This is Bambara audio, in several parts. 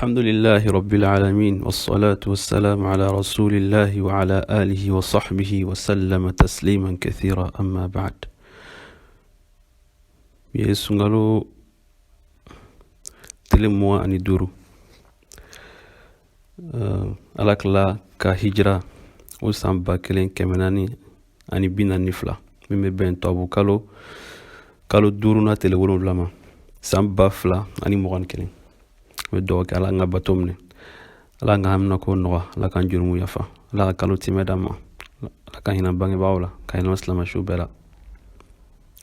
الحمد لله رب العالمين، والصلاة والسلام على رسول الله وعلى آله وصحبه وسلم تسليما كثيرا، أما بعد. Bi ye sunkalo tile 25، Ala kila ka hijira o san 1442، min bɛ bɛn tubabu kalo kalo duurunan tile 7 ma, san 2021. N bɛ dugawu kɛ, Ala an ka bato minɛ, Ala an ka hamina ko nɔgɔ, Ala k'an jurumu yafa, Ala ka kalo timɛ d'an ma, Ala ka hinɛ bangebaaw la, ka hinɛ silamɛsiw bɛɛ la.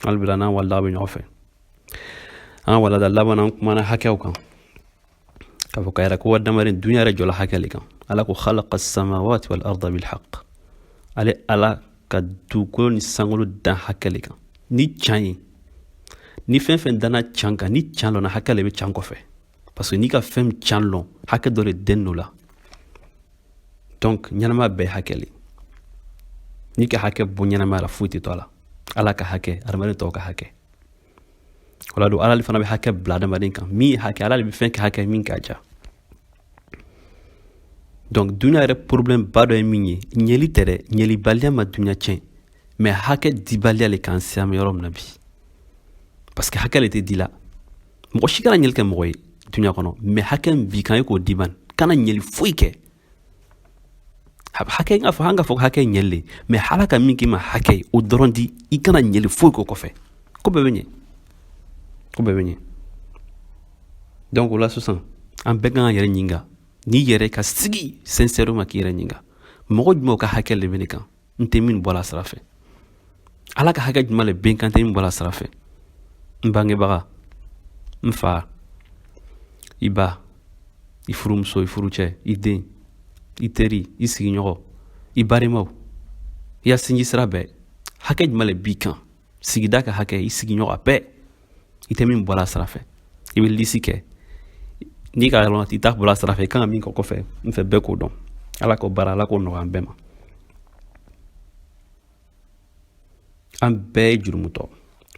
Hali bila n'an walida bɛ ɲɔgɔn fɛ. An ka walada laban, an kumana hakɛw kan, k'a fɔ ka yɛrɛ ko adamaden duɲa yɛrɛ jɔla hakɛ le kan. Ala ko: خلق السماوات والأرض بالحق. Ale Ala ka dugukolo ni sankolo dan hakɛ le kan ni can ye. Ni fɛn fɛn danna can kan, ni can lɔnna, hakɛ le bɛ can kɔfɛ, parce que n'i ka fɛn can lɔn, hakɛ dɔ de den dɔ la. Donc ɲɛnama bɛɛ hakɛ le. N'i ka hakɛ bɔ ɲɛnamaya la, foyi tɛ to a la. Ala ka hakɛ, adamaden tɔw ka hakɛ. O la don, Ala fana bɛ hakɛ bila adamaden kan min ye hakɛ. Ala de bɛ fɛn kɛ hakɛ min k'a ja. Donc dunuya yɛrɛ problème ba dɔ ye min ye, ɲɛli tɛ dɛ, ɲɛlibaliya ma dunuya tiɲɛ, mais hakɛ dibaliya le k'an se an bɛ yɔrɔ min na bi, parce que hakɛ le tɛ di la. Mɔgɔ si kana ɲɛli kɛ mɔgɔ ye dunuya kɔnɔ, mais hakɛ min b'i kan, e k'o di ban, kana ɲɛli foyi kɛ. Hakɛ n ka fɔ, an ka fɔ hakɛ ɲɛli le, mais Ala ka min k'i ma hakɛ ye, o dɔrɔn di. I kana ɲɛli foyi k'o kɔfɛ, ko bɛɛ bɛ ɲɛ, ko bɛɛ bɛ ɲɛ. Donc o la sisan, an bɛɛ kan ka yɛrɛ ɲininka, n'i yɛrɛ ka sigi sincèrement k'i yɛrɛ ɲininka: mɔgɔ jumɛnw ka hakɛ le bɛ ne kan, n tɛ min bɔra sira fɛ? Ala ka hakɛ jumɛn le bɛ n kan, tɛ min bɔra sira fɛ? N bangebaga, n fa, i ba, i furumuso, i furucɛ, i den, i teri, i sigiɲɔgɔn, i barimaw, i ya sinji sira bɛɛ, hakɛ jumɛn le b'i kan? Sigida ka hakɛ, i sigiɲɔgɔn, a bɛɛ, i tɛ min bɔra sira fɛ. I bɛ liste kɛ n'i ka yɔrɔ i t'a bɔra sira fɛ, i kan ka min kɛ kɔfɛ. N fɛ bɛɛ k'o dɔn. Ala k'o baara, Ala k'o nɔgɔya an bɛɛ ma. An bɛɛ ye jurumutɔ,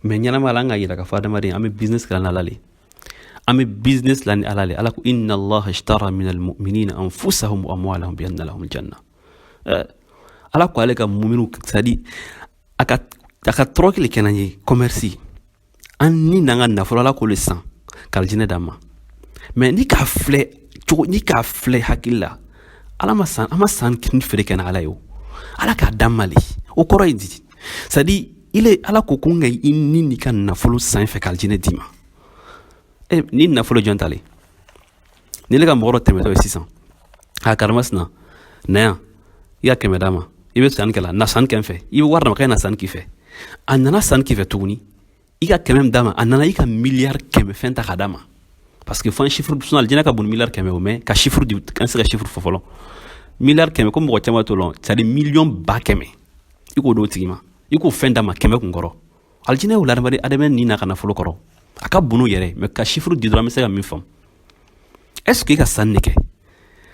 mais ɲɛnama la, an ka yira k'a fɔ adamaden, an bɛ business kɛ n'Ala le, an bɛ business la ni Ala le. Ala ko: إن الله اشترى من المؤمنين أنفسهم وأموالهم بأن لهم الجنة. Ala ko ale ka muminu, c'est à dire a ka tɔrɔki le kɛ n'an ye commerce, an ni n'an ka nafolo, Ala k'o le san ka alijinɛ d'an ma. Mais ni k'a filɛ cogo, ni k'a filɛ hakili la, Ala ma san, an ma san ni feere kɛ ni Ala ye. O Ala k'a d'an ma le, o kɔrɔ ye di? C'est à dire ile Ala ko ko n ka i ni n'i ka nafolo san fɛ ka alijinɛ d'i ma. E ni nafolo jɔn ta le? Ni ne ka mɔgɔ dɔ tɛmɛtɔ ye sisan, a karimasina na yan, i ka 100 d'a ma, i bɛ sanni kɛ la, na sanni kɛ n fɛ. I bɛ wari d'a ma k'e na sanni k'i fɛ. A nana sanni k'i fɛ tuguni, i ka 100 min d'a ma, a nana i ka miliyari 100 fɛn ta k'a d'a ma, parce que fɛn chiffre, sinon alijinɛ ka bon miliyari 100 o. Mais ka chiffre di, an se ka chiffre fɔ fɔlɔ. Miliyari 100 ko mɔgɔ caman t'o lɔn, c'est à dire miliyɔn 100 000. I k'o d'o tigi ma, i k'o fɛn d'a ma 100 kun kɔrɔ. Alijinɛ y'o la adamaden adamaden ni n'a ka nafolo kɔrɔ, a ka bon n'o yɛrɛ. Mais ka chiffre di dɔrɔn, an bɛ se ka min faamu, est ce que i ka sanni de kɛ?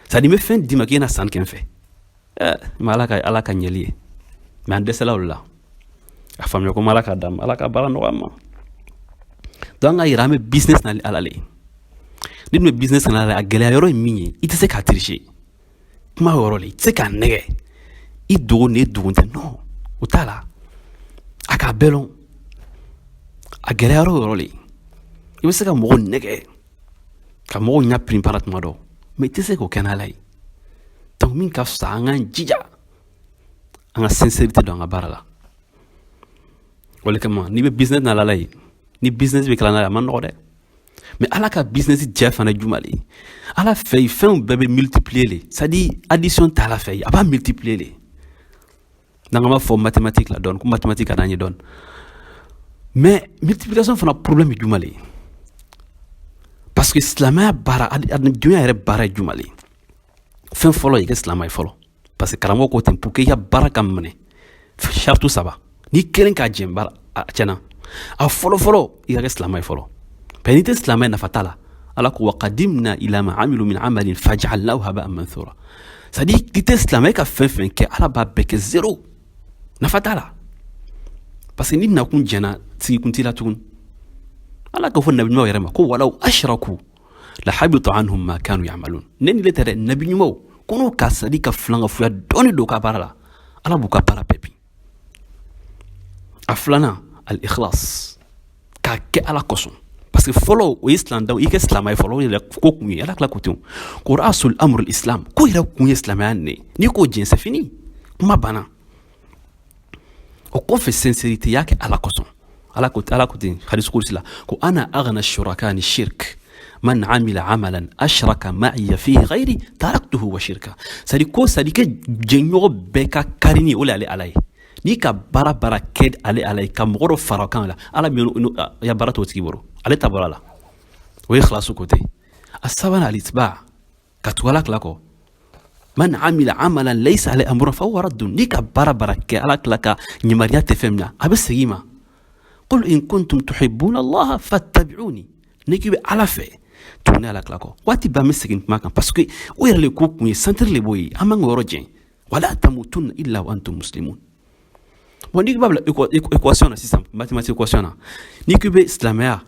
C'est à dire n bɛ fɛn d'i ma k'i na sanni kɛ n fɛ. Mais Ala ka ɲɛli ye, mais an dɛsɛla o la. A faamuya ko Ala ka d'an ma, Ala ka baara nɔgɔya an ma. Donc an ka yira an bɛ business na ni Ala le ye. Ni dun bɛ business na Ala, a gɛlɛya yɔrɔ ye min ye, i tɛ se k'a tricher. Kuma yɔrɔ le, i tɛ se k'a nɛgɛ i dogo ni e dogo tɛ. Non, o t'a la, a k'a bɛɛ lɔn. A gɛlɛya yɔrɔ yɔrɔ le, i bɛ se ka mɔgɔw nɛgɛ, ka mɔgɔw ɲɛ pirinpara tuma dɔ, mais i tɛ se k'o kɛ n'Ala ye. Donc min ka fisa, an k'an jija an ka sincérité don an ka baara la. O le kama, n'i bɛ business na Ala ye, ni business bɛ kɛla n'a ye, a ma nɔgɔ dɛ. Mais Ala ka business jɛ fana juma le. Ala fɛ yen, fɛnw bɛɛ bɛ multiplier le, c'est à dire addition t'a la fɛ yen, a b'a multiplier le. N'an b'a fɔ mathématique la dɔɔni, ko mathématique ka d'an ye dɔɔni, mais multiplication fana problème ye juma le, parce que silamɛya baara, dunuya yɛrɛ baara ye juma le? Fɛn fɔlɔ, i kɛ silamɛ ye fɔlɔ, parce que karamɔgɔ ko ten, pour que i ka baara ka minɛ, saratu saba, n'i kelen k'a jɛn baara a tiɲɛna. A fɔlɔ fɔlɔ, i ka kɛ silamɛ ye fɔlɔ, parce que n'i tɛ silamɛ ye, nafa t'a la. Ala ko: وقدمنا إلى ما عملوا من عمل فجعلناه هباء منثورا. C'est à dire k'i tɛ silamɛ, ka fɛn fɛn kɛ, Ala b'a bɛɛ kɛ zéro, nafa t'a la, parce que ni nakun jɛna, sigikun t'i la tuguni. Ala k'a fɔ nabi ɲumanw yɛrɛ ma ko ولو أشركوا. La habita anhum ma kanu ya'malun. Ne ni le tɛ dɛ, nabi ɲumanw ko n'o ka sadi ka filankafoya dɔɔni don ka baara la, Ala b'u ka baara bɛɛ bin. A filanan, al ikhlas, k'a kɛ Ala kosɔn, parce que fɔlɔ o ye silamɛdaw, i kɛ silamɛ ye fɔlɔ, o yɛrɛ ko kun ye. Ala tila ko ten ko rasul amrul islam, ko yɛrɛ kun ye silamɛya nin ye. N'i ko diɲɛ, c'est fini, kuma banna. O kɔfɛ, sincérité, y'a kɛ Ala kosɔn. Ala ko ten hadis kursi la ko ana aghna shuraka ani shirk, man amila amalan ashraka ma'iya fihi ghairi taraktuhu wa shirka. C'est à dire ko, c'est à dire que jɛɲɔgɔn bɛɛ ka karini, o le ale Ala ye. N'i ka baara kɛ ale Ala ye, ka mɔgɔ dɔ fara kan la, Ala min ya baara t'o tigi bolo, ale ta bɔra la. O ye ikhlasu côté. A sabanan, alitba, ka tugu Ala kila kɔ. Man amila amalan laysa alayhi amruna fahuwa raddun. N'i ka baara kɛ, Ala kila ka ɲamariya tɛ fɛn min na, a bɛ segin i ma. Qul in kuntum tuhibbuna Allaha fattabi'uni. N'i k'i bɛ Ala fɛ, tugu ne Ala kila kɔ. Waati bɛɛ an bɛ segin kuma kan, parce que o yɛrɛ le ko kun ye, centre le b'o ye, an man ka yɔrɔ jɛn. Wala tamutunna illa wa antum muslimun. Bon, n'i b'a bila équation na sisan, mathématique équation na, n'i k'i bɛ silamɛya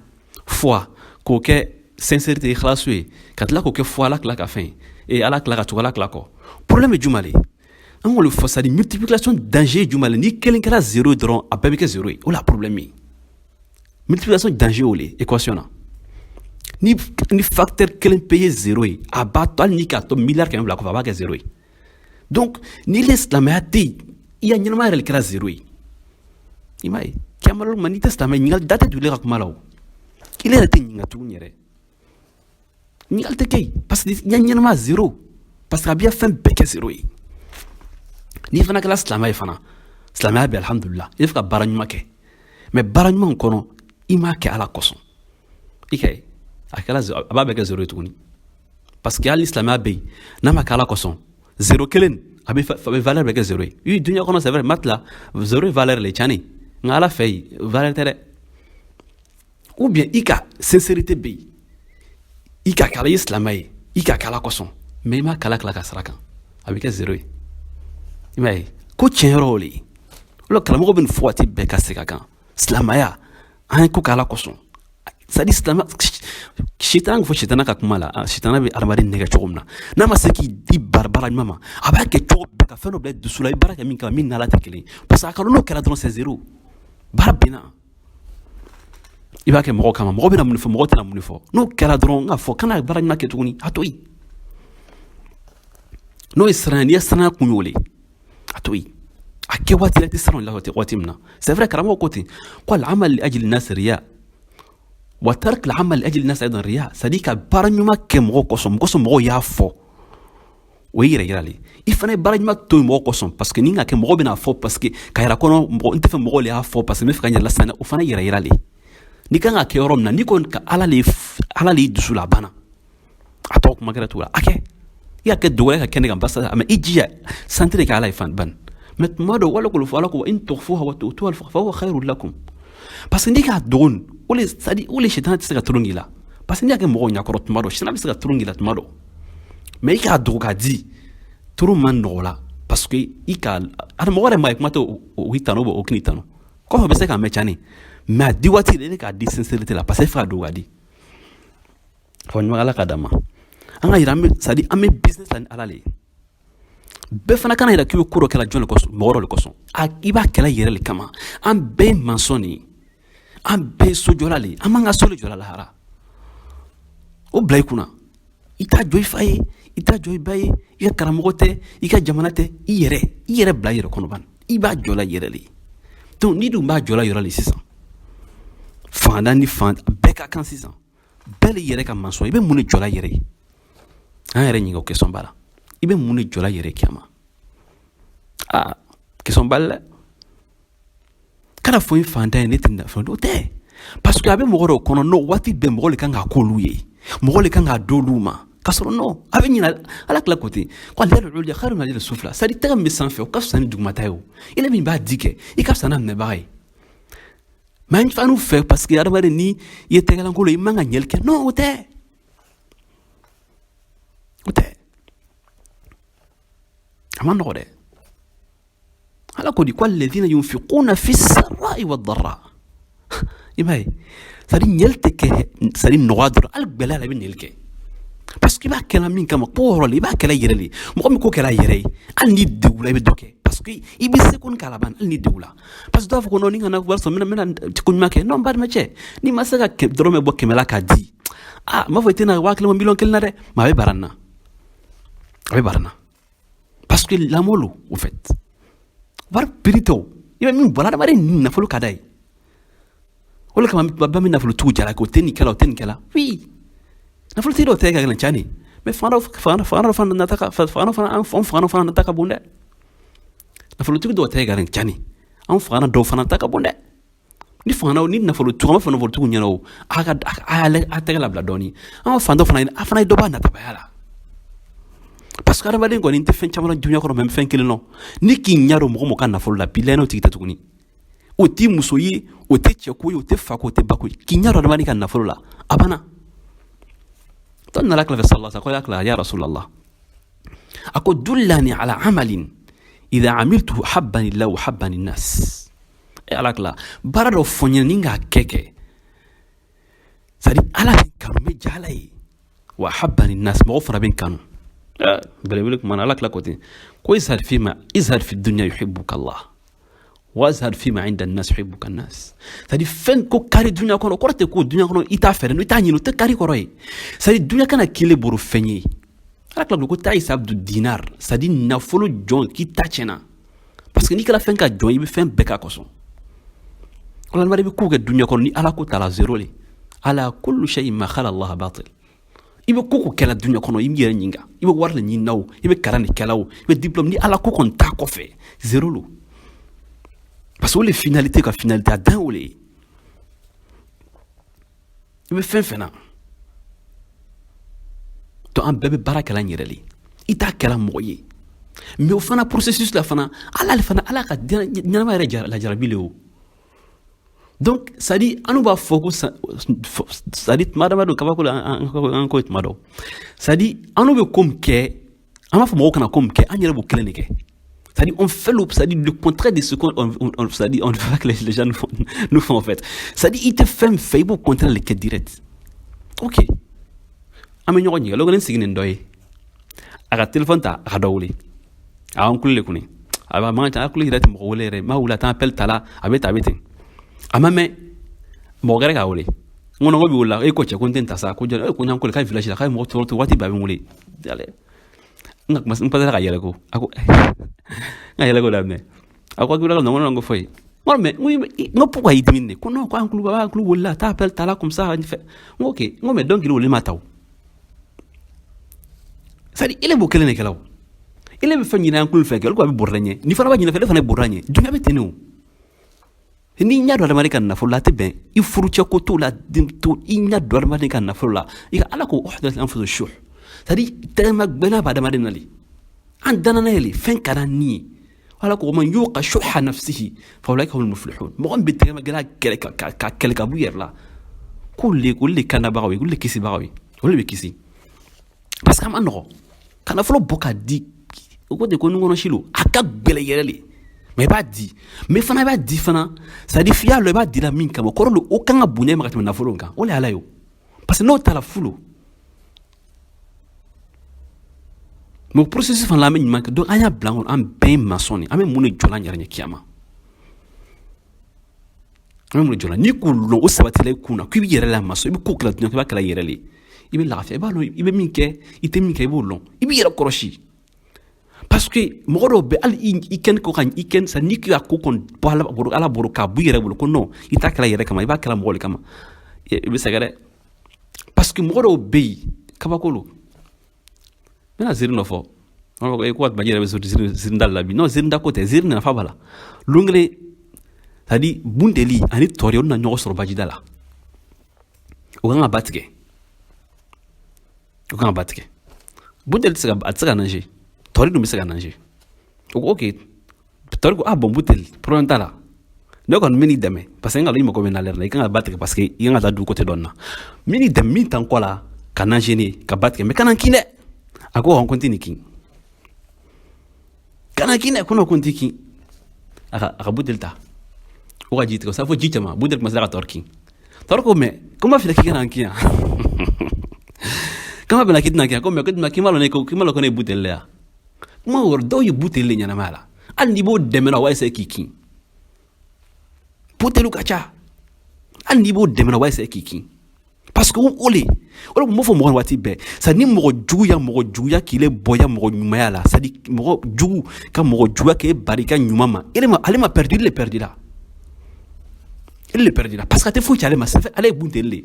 foi k'o kɛ sincérité, ikhlasu ye, ka tila k'o kɛ foi Ala kila ka fɛn ye, Ala kila ka tugu Ala kila kɔ, problème ye jumɛn le ye? An k'o le fɔ, c'est à dire multiplication danger ye jumɛn le? Ni kelen kɛra zéro ye dɔrɔn, a bɛɛ bɛ kɛ zéro ye. O la problème ye multiplication danger o le équation na. Ni facteur kelen pe ye zéro ye, a b'a to hali n'i k'a to miliyari 100 bila kɔfɛ, a b'a kɛ zéro ye. Donc ni le silamɛya tɛ yen, i ya ɲɛnamaya yɛrɛ le kɛra zéro ye. I m'a ye, kiyama ma, n'i tɛ silamɛ, ɲininkali da tɛ don ile ka kuma la. O ile yɛrɛ tɛ ɲininka tuguni yɛrɛ, ɲininkali tɛ kɛ yen, parce que i ya ɲɛnamaya zéro, parce que a b'i ya fɛn bɛɛ kɛ zéro ye. N'i fana kɛra silamɛ ye fana, silamɛya bɛ, alhamdulillah, i bɛ fɛ ka baara ɲuman kɛ, mais baara ɲuman kɔnɔ, i m'a kɛ Ala kosɔn, i ka ye a kɛra, a b'a bɛɛ kɛ zéro ye tuguni, parce que hali ni silamɛya bɛ yen, n'a ma kɛ Ala kosɔn, zéro kelen a bɛ valeur bɛ kɛ zéro ye. Oui, dunuya kɔnɔ, c'est vrai, math la, zéro ye valeur le tiɲɛ, nka Ala fɛ yen, valeur tɛ dɛ. Ou bien i ka sincérité bɛ yen, i ka kɛ Ala, i ye silamɛ ye, i ka kɛ Ala kosɔn, mais i m'a kala kila ka sira kan, a bɛ kɛ zéro ye. I m'a ye ko tiɲɛ yɔrɔ o le ye. O la karamɔgɔ bɛ nin fɔ waati bɛɛ ka segin a kan: silamɛya, an ye ko kɛ Ala kosɔn. C'est à dire silamɛ, sitana fɔ sitana ka kuma la, sitana bɛ adamaden nɛgɛ cogo min na, n'a ma se k'i di baara baara ɲuman ma, a b'a kɛ cogo bɛɛ ka fɛn dɔ bila dusu la, i baara kɛ min kama, min n'Ala tɛ kelen ye, parce que a ka n'o kɛra dɔrɔn, c'est zéro, baara binna. I b'a kɛ mɔgɔ kama, mɔgɔ bɛna mun fɔ, mɔgɔ tɛna mun fɔ, n'o kɛra dɔrɔn, n ka fɔ kana baara ɲuman kɛ tuguni, a to yen. N'o ye siran, n'i ye siran kun y'o le, a to yen. A kɛ waati la, i tɛ siran la waati min na. C'est vrai, karamɔgɔ ko ten ko al-amal li ajli nas riya wa tark al-amal li ajli nas aidan riya. C'est à dire ka baara ɲuman kɛ mɔgɔ kosɔn, mɔgɔ kosɔn, mɔgɔw y'a fɔ, o ye yɛrɛ yira le. I fana ye baara ɲuman to yen mɔgɔ kosɔn, parce que ni ka kɛ, mɔgɔ bɛna fɔ, parce que ka yira kɔnɔ, mɔgɔ n tɛ fɛ mɔgɔw le y'a fɔ, parce que n bɛ fɛ ka n yɛrɛ lasaniya, o fana yɛrɛ yira le. N'i kan ka kɛ yɔrɔ min na, n'i kɔni ka Ala le, Ala le dusu la, a banna, a tɔgɔ kuma kɛra cogo la, a kɛ, i y'a kɛ dogo ka kɛnɛ kan, basa mais i jija santire kɛ Ala ye fan ban. Mais tuma dɔ wala k'o fɔ, Ala ko in tukhfuha wa tu'tuha fa huwa khairul lakum, parce que n'i k'a dogo, o le, c'est à dire o le sitana tɛ se ka tulon k'i la, parce que n'i y'a kɛ mɔgɔw ɲɛkɔrɔ tuma dɔ, sitana bɛ se ka tulon k'i la tuma dɔ. Mais i k'a dogo k'a di, turu man nɔgɔ la, parce que i ka a mɔgɔ yɛrɛ ma ye, kuma tɛ o k'i tanu, o k'i tanu kɔfɛ, bɛ se k'a mɛn cani, mais a di waati de, e k'a di sincérité la, parce que e fɛ ka dogo k'a di. Fɔ ɲuman, Ala ka d'an ma. An ka yira, an bɛ, c'est à dire an bɛ business la ni Ala le ye. Bɛɛ fana kana yira k'i bɛ ko dɔ kɛla jɔn de kosɔn, mɔgɔ dɔ de kosɔn, a i b'a kɛla yɛrɛ le kama. An bɛɛ ye maçon de ye, an bɛɛ ye sojɔla le ye, an b'an ka so le jɔla lahara. O bila i kunna, i t'a jɔ i fa ye, i t'a jɔ i ba ye, i ka karamɔgɔ tɛ, i ka jamana tɛ, i yɛrɛ, i yɛrɛ bila i yɛrɛ kɔnɔ ban, i b'a jɔla i yɛrɛ le ye. Donc n'i dun b'a jɔla yɔrɔ le sisan, fantan ni fan bɛɛ ka kan sisan, bɛɛ le yɛrɛ ka maçon. I bɛ mun de jɔla i yɛrɛ ye? An yɛrɛ ɲininka o question ba la: i bɛ mun de jɔla i yɛrɛ ye kiyama? Aa, question ba dɛ. Kana fɔ n fantan ye, ne tɛ fɛn o tɛ, parce que a bɛ mɔgɔ dɔw kɔnɔ, n'o waati bɛɛ mɔgɔ de kan k'a k'olu ye, mɔgɔ de kan k'a d'olu ma, k'a sɔrɔ non, a bɛ ɲina. Ala tila ko ten ko al-yadul ulya khayrun min al-yadi sufla, c'est à dire tɛgɛ min bɛ sanfɛ, o ka fisa ni dugumata ye. O i min b'a di kɛ, i ka fisa n'a minɛbaga ye. Mais an fan'u fɛ, parce que adamaden, ni i ye tɛgɛlankolon, i man ka ɲɛli kɛ. Non, o tɛ, o tɛ, a ma nɔgɔ dɛ. Ala ko di ko alladhina yunfiquna fi sarra'i wa dharra. I m'a ye, c'est à dire ɲɛli tɛ kɛ, c'est à dire nɔgɔya dɔrɔn, hali gɛlɛya la, i bɛ ɲɛli kɛ. Parce que i b'a kɛla min kama, ko yɔrɔ la, i b'a kɛla i yɛrɛ le. Mɔgɔ min ko kɛla a yɛrɛ ye, hali n'i degula, i bɛ dɔ kɛ, parce que i bɛ se ko k'a laban, hali n'i degula. Parce que dɔw b'a fɔ ko non, ni kana wari sɔrɔ, n bɛna ko ɲuman kɛ. Non, balimacɛ, n'i ma se ka dɔrɔmɛ bɔ 100 la k'a di, ah, n b'a fɔ i tɛna 5000 miliyɔn 1 na dɛ, mais a bɛ bara n na, a bɛ bara n na, parce que lamɔ lo. Au fait, wari prix tɛ o, i bɛ min bɔ, adamaden ni nafolo ka d'a ye. O de kama ba bɛ nafolotigiw jalaki, o tɛ nin kɛla, o tɛ nin kɛla. Oui, nafolotigi dɔw tɛ ka gɛlɛn ca nin, mais fanga dɔ, fanga dɔ fana nata ka, fanga fana, an fanga fana nata ka bon dɛ. Nafolotigi dɔw tɛ ka gɛlɛn ca nin, an fanga dɔw fana ta ka bon dɛ. Ni fanga ni nafolotigiw, an b'a fɔ nafolotigiw ɲɛna, o a ka a y'a a tɛgɛ labila dɔɔni. An ka fan dɔ fana, a fana ye dɔ b'a natabaya la, parce que adamaden kɔni tɛ fɛn caman na dunuya kɔnɔ, mais fɛn kelen nɔ, ni k'i ɲɛ dɔn mɔgɔ mɔgɔ ka nafolo la, bilayi, n'o tigi tɛ tuguni, o t'i muso ye, o tɛ cɛ ko ye, o tɛ fa ko, o tɛ ba ko ye. K'i ɲɛ dɔn adamaden ka nafolo la, a banna. Dɔ nana kila fɛ, sallallahu alaihi wa sallam, ya rasulallah, a ko dullani ala amalin idha amiltuhu habbani llahu wa habbani nas. E ala kila, baara dɔ fɔ n ɲɛna ni k'a kɛ, c'est à dire ala bɛ kanu, n bɛ ja ala ye, wa habbani nas, mɔgɔ fana bɛ n kanu. Belebele kuma na, ala kila ko ten ko izhad fima izhad fi dunya yuhibbuka Allah wazhad fima inda nas yuhibbuka nas. C'est à dire fɛn ko kari dunya kɔnɔ, kɔrɔ tɛ ko dunya kɔnɔ i t'a fɛ dɛ, i t'a ɲini, o tɛ kari kɔrɔ ye. C'est à dire dunya kana kile boro fɛn ye. Ala kila ko ta'isa abdu dinar, c'est à dire nafolo jɔn k'i ta tiɲɛna, parce que n'i kɛra fɛn ka jɔn, i bɛ fɛn bɛɛ k'a kosɔn. O la i bɛ ko kɛ dunya kɔnɔ, ni ala ko t'a la, zéro le. Ala kullu shay'in ma khala Allah batil. I bɛ ko ko kɛla dunya kɔnɔ, i b'i yɛrɛ ɲininka, i bɛ wari de ɲini na o, i bɛ kalan de kɛla o, i bɛ diplôme, ni ala ko kɔni t'a kɔfɛ, zéro lo. Parce que o le finalité ka finalité a dan o le ye. I bɛ fɛn fɛn na, donc an bɛɛ bɛ baara kɛla n yɛrɛ le, i t'a kɛla mɔgɔ ye. Mais o fana processus la fana, ala le fana, ala ka ɲɛnama yɛrɛ lajarabi le o. Donc c'est à dire an b'a fɔ ko, c'est à dire tuma adamadenw kabako la, an ko ye tuma dɔ, c'est à dire an bɛ ko min kɛ, an b'a fɔ mɔgɔw kana ko min kɛ, an yɛrɛ b'o kelen de kɛ. C'est-à-dire, on fait le, c'est-à-dire le contraire de ce qu'on, on, c'est-à-dire, on veut que les gens nous font en fait. C'est-à-dire, i tɛ fɛn fɛ, i b'o contraire le kɛ direct. Ok. An bɛ ɲɔgɔn ɲininka, lɔgɔnin sigi nin dɔ ye. A ka téléphone ta, a ka dɔ wele. A y'an kulo le kunni. A b'a man ca, a kulo yɛrɛ tɛ mɔgɔ wele yɛrɛ. M'a wele, a t'an appel ta la, a bɛ tan, a bɛ ten. A ma mɛn, mɔgɔ wɛrɛ k'a wele. N ko non, ko b'i wele, e ko cɛ ko n tɛ nin ta sa, ko jɔn, e ko n y'an kolo k'a ye village la, k'a ye mɔgɔ tɔɔrɔ to waati bɛɛ a bɛ n wele. N ka kuma, n pasera ka yɛlɛ ko, a ko n ka yɛlɛ ko daminɛ. A ko k'i bɛ ka ko foyi. N ko mais n ko pourquoi i dimi ne? Ko non, ko an kulo b'a kulo wele la, taa appel ta la comme ça fɛ. N ko ok, n ko mais donc wele ma ta o. C'est à dire ele b'o kelen de kɛla o. Ele bɛ fɛn ɲini an kulo fɛ kɛ, olu ko a bɛ bɔrɛ ɲɛ. Ni fana b'a ɲini fɛ, ne fana ye bɔrɛ ɲɛ. Dunuya bɛ ten de o. N'i ɲɛ don adamaden ka nafolo la, a tɛ bɛn i furucɛ ko t'o la, den to i ɲɛ don adamaden ka nafolo la, i ka ala ko uhdirat anfusu shuh, c'est à dire tɛgɛma gbɛnna bɛ adamaden na le, an danana ye le, fɛn ka d'an ni ye. Ala ko man yuqa shuhha nafsihi fa ulaika humul muflihun. Mɔgɔ min bɛ tɛgɛma gɛlɛya kɛlɛ ka kɛlɛ ka b'u yɛrɛ la, k'olu le, olu le kanabagaw ye, olu le kisibagaw ye, olu le bɛ kisi. Parce que a ma nɔgɔ ka nafolo bɔ k'a di, o ko de ko nun kɔnɔ si lo, a ka gbɛlɛ yɛrɛ le. Mais i b'a di, mais fana i b'a di fana, c'est à dire f'i y'a lɔn i b'a di la min kama, kɔrɔ lo o kan ka bonya ma ka tɛmɛ nafolo kan, o le ye ala ye o. Parce que n'o ta la, fu lo. Mais o processus fana la, an bɛ ɲuman kɛ. Donc an y'a bila an kɔnɔ, an bɛɛ ye maçon de ye. An bɛ mun de jɔ an yɛrɛ ɲɛ kiyama? An bɛ mun de jɔ la? N'i k'o lɔn, o sabatila i kun na k'i b'i yɛrɛ la maçon, i bɛ ko kɛla dunuya, k'i b'a kɛla i yɛrɛ le, i bɛ lafiya, i b'a lɔn i bɛ min kɛ, i tɛ min kɛ, i b'o lɔn, i b'i yɛrɛ kɔlɔsi. Parce que mɔgɔ dɔw bɛ hali i kɛni ko kan, i kɛni sa, n'i k'i ka ko kɔni bɔ ala bolo, ala bolo k'a bɔ i yɛrɛ bolo, ko non, i t'a kɛla i yɛrɛ kama, i b'a kɛla mɔgɔ de kama, i bɛ sɛgɛn dɛ. Parce que mɔgɔ dɔw bɛ yen, kabako lo. N bɛna ziiri dɔ fɔ, an b'a fɔ ko baji yɛrɛ bɛ ziiri da la bi. Non, ziiri da ko tɛ, ziiri nafa b'a la. Lon kelen, c'est à dire bundeli ani tɔɔrɔ, olu na ɲɔgɔn sɔrɔ bajida la. O kan ka ba tigɛ, o kan ka ba tigɛ. Bundeli tɛ se ka, a tɛ se ka nager, tɔɔrɔ dun bɛ se ka nager. O ko ok, tɔɔrɔ ko ah bon, bundeli, problème t'a la, ne kɔni bɛ n'i dɛmɛ, parce que n ka i mago bɛ na la, i kan ka ba tigɛ, parce que i kan ka taa dugu côté dɔ na. N bɛ n'i dɛmɛ min t'an kɔ la ka nager ne ka ba tigɛ, mais kana n kin dɛ. A ko ko n tɛ nin kin, kana kin dɛ. Ko non, ko n tɛ kin. A ka buteli ta, o ka ji tigɛ, o fo ji caman, buteli kuma sera ka tɔɔrɔ kin. Tɔɔrɔ ko mais ko n b'a fɛ k'i kana n kin yan. Kama bɛna k'i tɛna kɛ ko mais ko tɛna k'i ma lɔn ne ko k'i ma lɔn ko ne ye buteli le ya. Kuma yɔrɔ dɔw ye buteli le ɲɛnamaya la, hali n'i b'o dɛmɛ la, o b'a essayer k'i kin. Buteliw ka ca, hali n'i b'o dɛmɛ la, o b'a essayer k'i kin, parce que o le tun b'o fɔ mɔgɔ waati bɛɛ sa. Ni mɔgɔ jugu ya mɔgɔ juguya k'i le bɔ ya mɔgɔ ɲumanya la, c'est à dire mɔgɔ jugu ka mɔgɔ juguya k'e bari i ka ɲuman ma, e ma, ale ma perdu, le perdu la, e le perdu la, parce que a tɛ foyi ci ale ma. Ça fait ale ye bunteli le,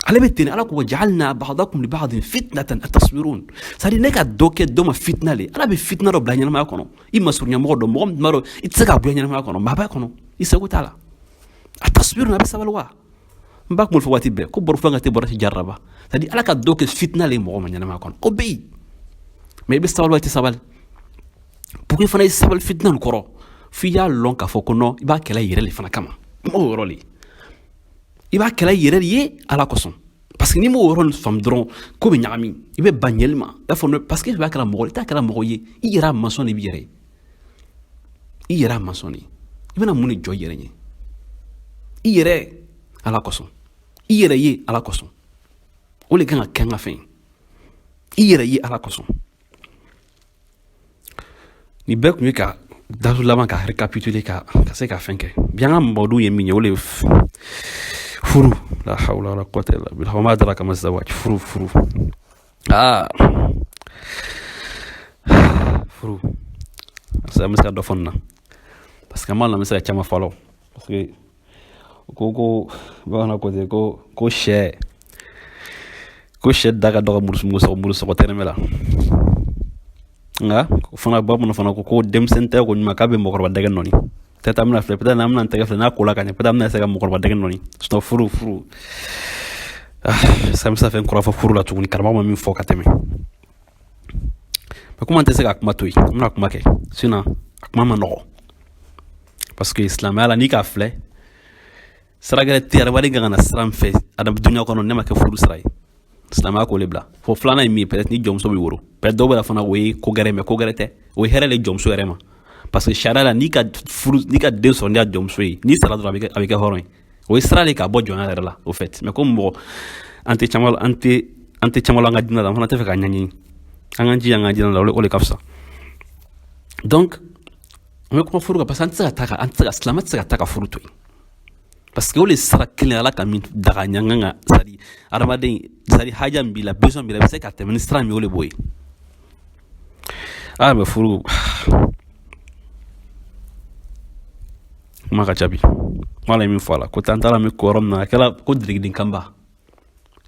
ale bɛ ten. Ala ko ja'alna ba'dakum li ba'din fitnatan atasbirun, c'est à dire ne ka dɔ kɛ dɔ ma fitna le. Ala bɛ fitna dɔ bila ɲɛnamaya kɔnɔ, i masurunya mɔgɔ dɔ, mɔgɔ min tuma dɔ i tɛ se k'a bɔ ɲɛnamaya kɔnɔ, maa b'a kɔnɔ, i seko t'a la. Atasbirun, a bɛ sabali wa? N b'a kuma fɔ waati bɛɛ ko baro fɛn ka tɛ bɔra jaraba, c'est à dire Ala ka dɔ kɛ fitna le mɔgɔ ma ɲɛnamaya kɔnɔ, o bɛ yen. Mais i bɛ sabali wa, i tɛ sabali? Pour que fana i sabali fitna nin kɔrɔ, f'i y'a lɔn k'a fɔ ko non, i b'a kɛlɛ i yɛrɛ le fana kama. Kuma o yɔrɔ le, i b'a kɛlɛ i yɛrɛ de ye Ala kosɔn, parce que n'i m'o yɔrɔ faamu dɔrɔn, ko bɛ ɲagami, i bɛ ban ɲɛli ma. I b'a fɔ parce que i b'a kɛra mɔgɔ, i t'a kɛra mɔgɔ ye, i yɛrɛ masɔn de b'i yɛrɛ ye, i yɛrɛ masɔn de. I bɛna mun de jɔ i yɛrɛ ɲɛ? I yɛrɛ Ala kosɔn, i yɛrɛ ye Ala kosɔn, o de kan ka kɛ an ka fɛn ye. I yɛrɛ ye Ala kosɔn. Nin bɛɛ tun ye ka dasu laban ka récapituler ka se ka fɛn kɛ bi. An ka mɔgɔw ye min ye, o de ye furu. La hawla wala quwwata illa billah. Wa ma adraka ma zawaj. Furu, furu, aa, furu. An bɛ se ka dɔ fɔ nin na, parce que an b'a la, an bɛ se ka caman fɔlɔ, parce que ko bamananw ko ten ko sɛ da ka dɔgɔ muru sɔgɔ tɛrɛmɛ la. Nka fana bamananw fana ko denmisɛnnin tɛ ko ɲuman k'a bɛ mɔgɔkɔrɔba dɛgɛ nɔni. Peut-être an bɛna filɛ, peut-être an bɛna tɛgɛ filɛ n'a ko la ka ɲɛ, peut-être an bɛna se ka mɔgɔkɔrɔba dɛgɛ nɔni. Sinon furu, furu, ah, sa bɛ se ka fɛn kɔrɔ fɔ furu la tuguni, karamɔgɔ ma min fɔ ka tɛmɛ. Mais komi an tɛ se ka kuma to yen, an bɛna kuma kɛ, sinon a kuma ma nɔgɔ, parce que silamɛya la, n'i k'a filɛ, sira gɛrɛ tɛ adamaden kan ka na sira min fɛ dunuya kɔnɔ, ne ma kɛ furu sira ye. Silamɛya k'o le bila fo filanan ye min ye, peut-être ni jɔnmuso b'i woro, peut-être dɔw bɛ fana, o ye ko gɛrɛ, mais ko gɛrɛ tɛ, o ye hɛrɛ le jɔnmuso yɛrɛ ma, parce que sariya la, n'i ka furu, n'i ka den sɔrɔ n'i ka jɔnmuso ye, n'i sara dɔrɔn, a bɛ kɛ hɔrɔn ye. O ye sira de k'a bɔ jɔnya yɛrɛ la, au fait. Mais comme mɔgɔ an tɛ caman la an ka diinɛ la, an fana tɛ fɛ k'a ɲɛɲini, an k'an jija an ka diinɛ la, o de ka fisa. Donc an bɛ kuma furu kan, parce que an tɛ se ka taa ka an tɛ se ka silamɛ tɛ se ka taa ka furu to yen, parce que o de sira kelen Ala ka min daga ɲɛ kan, c'est à dire adamaden, c'est à dire haja min b'i la, besoin min b'i la, i bɛ se ka tɛmɛ ni sira min ye, o de b'o ye. Ah, mais furu kuma ka ca bi. Kuma la ye min fɔ a la ko tan taara min ko yɔrɔ min na, a kɛra ko dirigiden kanba,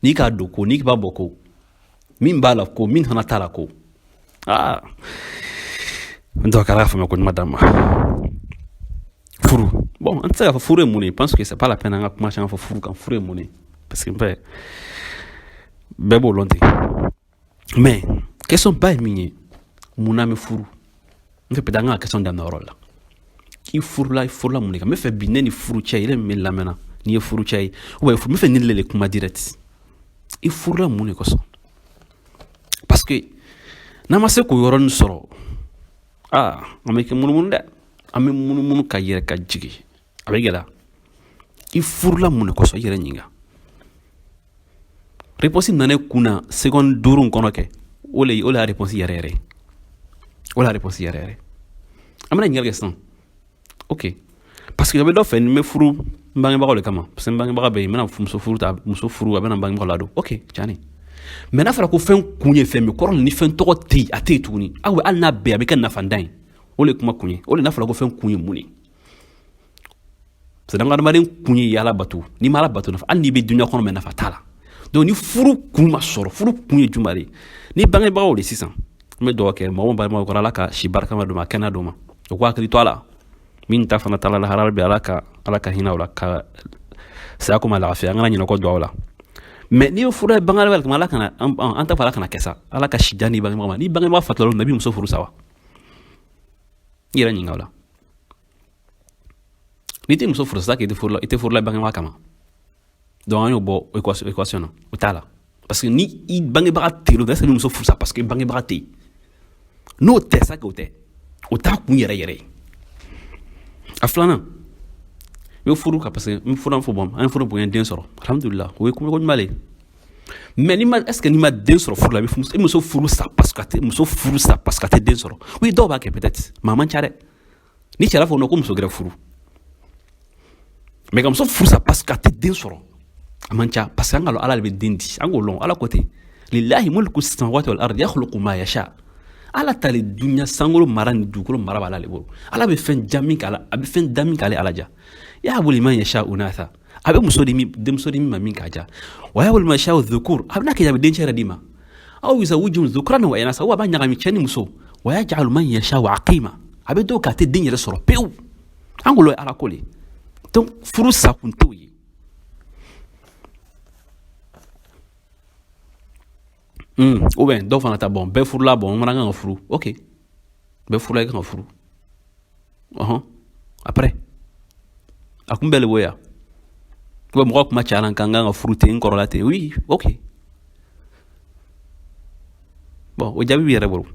n'i k'a don ko, n'i b'a bɔ ko min b'a la, ko min fana t'a la, ko aa, n tɔgɔ k'Ala ka faamuya ko ɲuman d'an ma. Furu, bon, an tɛ se k'a fɔ furu ye mun ye, pense que c'est pas la peine an ka kuma caman fɔ furu kan, furu ye mun ye, parce que bɛɛ bɛɛ b'o lɔn ten. Mais question ba ye min ye, mun na an bɛ furu? N fɛ peut-être an ka question daminɛ yɔrɔ la. I furula, i furula mun de kan? N bɛ fɛ bi, ne ni furu cɛ yɛrɛ min bɛ lamɛnna, n'i ye furu cɛ ye ou bien n bɛ fɛ ni le kuma direct, i furula mun de kosɔn? Parce que n'an ma se k'o yɔrɔnin sɔrɔ, aa, an bɛ kɛ munumunu dɛ, an bɛ munumunu ka yɛrɛ ka jigin, a bɛ gɛlɛya. I furula mun de kosɔn? I yɛrɛ ɲininka. Réponse nana ne kun na seconde 5 kɔnɔ kɛ, o le y'a réponse yɛrɛ yɛrɛ, o le y'a réponse yɛrɛ yɛrɛ. An bɛna ɲininkali kɛ sisan, ok, parce que a bɛ dɔ fɛ, n bɛ furu n bangebagaw de kama, parce que n bangebaga bɛ yen, n bɛna muso furu ta, muso furu, a bɛna n bangebagaw ladon, ok, tiɲɛ. Mais n'a fɔra ko fɛn kun ye fɛn min kɔrɔ, ni fɛn tɔgɔ tɛ yen, a tɛ yen tuguni, aw hali n'a bɛɛ a bɛ kɛ nafandan ye, o de ye kuma kun ye. O de n'a fɔra ko fɛn kun ye mun ye? Parce que adamaden kun ye Ala bato. N'i ma Ala bato, nafa, hali n'i bɛ dunuya kɔnɔ, mais nafa t'a la. Donc ni furu kun ma sɔrɔ, furu kun ye jumɛn de ye? Ni bangebagaw de sisan, n bɛ dugawu kɛ mɔgɔ min balimaw kɔrɔ, Ala ka si barikama d'u ma, kɛnɛya d'u ma, u k'u hakili to a la. Min ta fana taala lahara bɛ, Ala ka hinɛ o la, ka saya ko ma lafiya, an kana ɲinɛ kɔ dugawu la. Mais n'i ye furu ye bangebagaw kama, Ala kana an ta fɔ, Ala kana kɛ sa, Ala ka si jan di bangebaga ma. Ni bangebaga fatula, i bɛ muso furu sa wa? I yɛrɛ ɲininka o la. N'i tɛ muso furu sa, k'i tɛ furu la, i tɛ furu la bangebaga kama. Donc an y'o bɔ équation na, o t'a la, parce que ni i bangebaga tɛ yen, est ce que muso furu sa parce que bangebaga tɛ yen? N'o tɛ sa, k'o tɛ, o t'a kun yɛrɛ yɛrɛ ye. A filanan, i bɛ furu ka parce que n furu fɔ, bon, an ye furu bonya, den sɔrɔ, alhamdulilah, o ye kuma ko ɲuman le. Mais n'i ma, est ce que n'i ma den sɔrɔ furu la, i bɛ muso furu sa parce que a tɛ muso furu sa parce que a tɛ den sɔrɔ? Oui, dɔw b'a kɛ peut-être, mais a man ca dɛ. Ni cɛ fɔ ko muso gɛrɛ furu, mais ka muso furu sa parce que a tɛ den sɔrɔ, a man ca, parce que an ka lɔn Ala de bɛ den di. An k'o lɔn, Ala ko ten: lillahi mulku samawati wal ardi yakhluqu ma yasha. Ala ta le dunya sankolo mara ni dugukolo mara b'Ala le bolo. Ala bɛ fɛn ja min k'ala, a bɛ fɛn da min k'ale Ala ja. Yahabu liman yasha unatha, a bɛ muso di min, denmuso di min ma min k'a ja. Wa yahabu liman yasha dhukur, a bɛna kɛ a bɛ dencɛ yɛrɛ d'i ma. Aw yuzawwijuhum dhukrana wa inasa, wa a b'a ɲagami cɛ ni muso. Wa yaj'alu man yasha aqima, a bɛ dɔw k'a tɛ den yɛrɛ sɔrɔ pewu. An k'o ye Ala ko le. Donc furu sa kun t'o ye. Ou bien dɔw fana ta, bon, bɛɛ furula, bon, n fana kan ka furu. Ok, bɛɛ furula, i kan ka furu. Ɔhɔn, après a kun bɛɛ le b'o ya. Ou bien mɔgɔ kuma cayara n kan, n kan ka furu ten, n kɔrɔla ten. Oui, ok, bon, o jaabi b'i yɛrɛ bolo.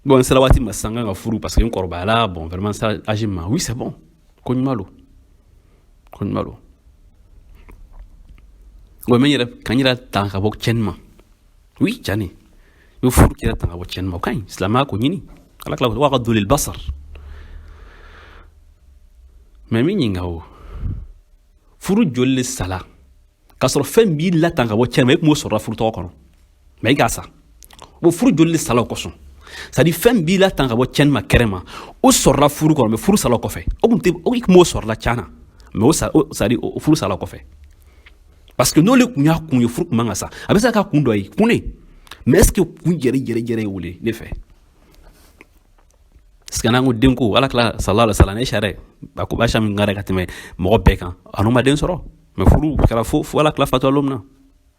Bon, n sera waati ma sisan, n kan ka furu parce que n kɔrɔbayala, bon, vraiment n sera âge ma. Oui, c'est bon, ko ɲuman don, ko ɲuman don. Wa n yɛrɛ ka n yɛrɛ ta ka bɔ tiɲɛni ma. Oui, cani i bɛ furu k'i yɛrɛ ta ka bɔ tiɲɛni ma, o ka ɲi. Silamɛya ko ɲini Ala tila ko ka dolil basar. Mais min ɲininka, o furu joli le sala k'a sɔrɔ fɛn b'i latan ka bɔ tiɲɛni ma, e tun b'o sɔrɔ furu tɔgɔ kɔnɔ, mais i k'a sa? O furu joli le sala o kosɔn? C'est à dire fɛn b'i latan ka bɔ tiɲɛni ma kɛrɛ ma, o sɔrɔla furu kɔnɔ, mais furu sala o kɔfɛ. O kun tɛ, o tun b'o sɔrɔla can na, mais o sa, c'est à dire o furu sala o kɔfɛ, parce que n'olu kun y'a kun ye, furu kun man ka sa. A bɛ se ka k'a kun dɔ ye kun ne, mais est ce que kun yɛrɛ yɛrɛ yɛrɛ ye o le ne fɛ? Parce que n'an ko denko, Ala kila sallallahu alaihi wasallam ne sariya a ko Aisha min ka tɛmɛ mɔgɔ bɛɛ kan, a n'o ma den sɔrɔ, mais furu kɛra fo Ala kila fatwa lon min na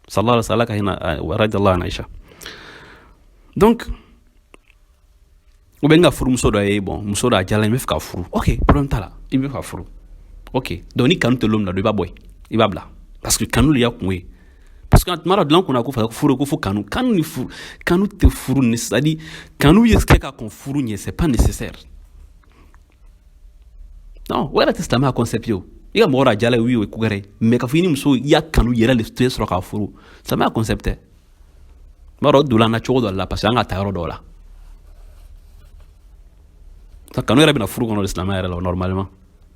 sallallahu alaihi wasallam, ka hinɛ radiyallahu anha Aisha. Donc ou bien n ka furumuso dɔ ye, bon, muso dɔ a diyara n ye, n bɛ fɛ ka furu. Ok, problème t'a la, i bɛ fɛ ka furu. Ok, donc ni kanu tɛ lon min na dɔrɔn, i b'a bɔ yen, i b'a bila, parce que kanu de y'a kun ye. Parce que tuma dɔ dilan kunna ko furu ko fo kanu, kanu ni furu, kanu tɛ furu ni, c'est à dire kanu ye kɛ ka kɔn furu ɲɛ, c'est pas nécessaire. Non, o yɛrɛ tɛ silamɛya concept ye. O i ka mɔgɔ dɔ a diyala ye, oui, o ye ko wɛrɛ ye, mais ka fɔ i ni muso i y'a kanu yɛrɛ de tɛ sɔrɔ k'a furu, silamɛya concept tɛ. N b'a dɔn o donna an na cogo dɔ la, parce que an ka taa yɔrɔ dɔw la, kanu yɛrɛ bɛna furu kɔnɔ de silamɛya yɛrɛ la normalement.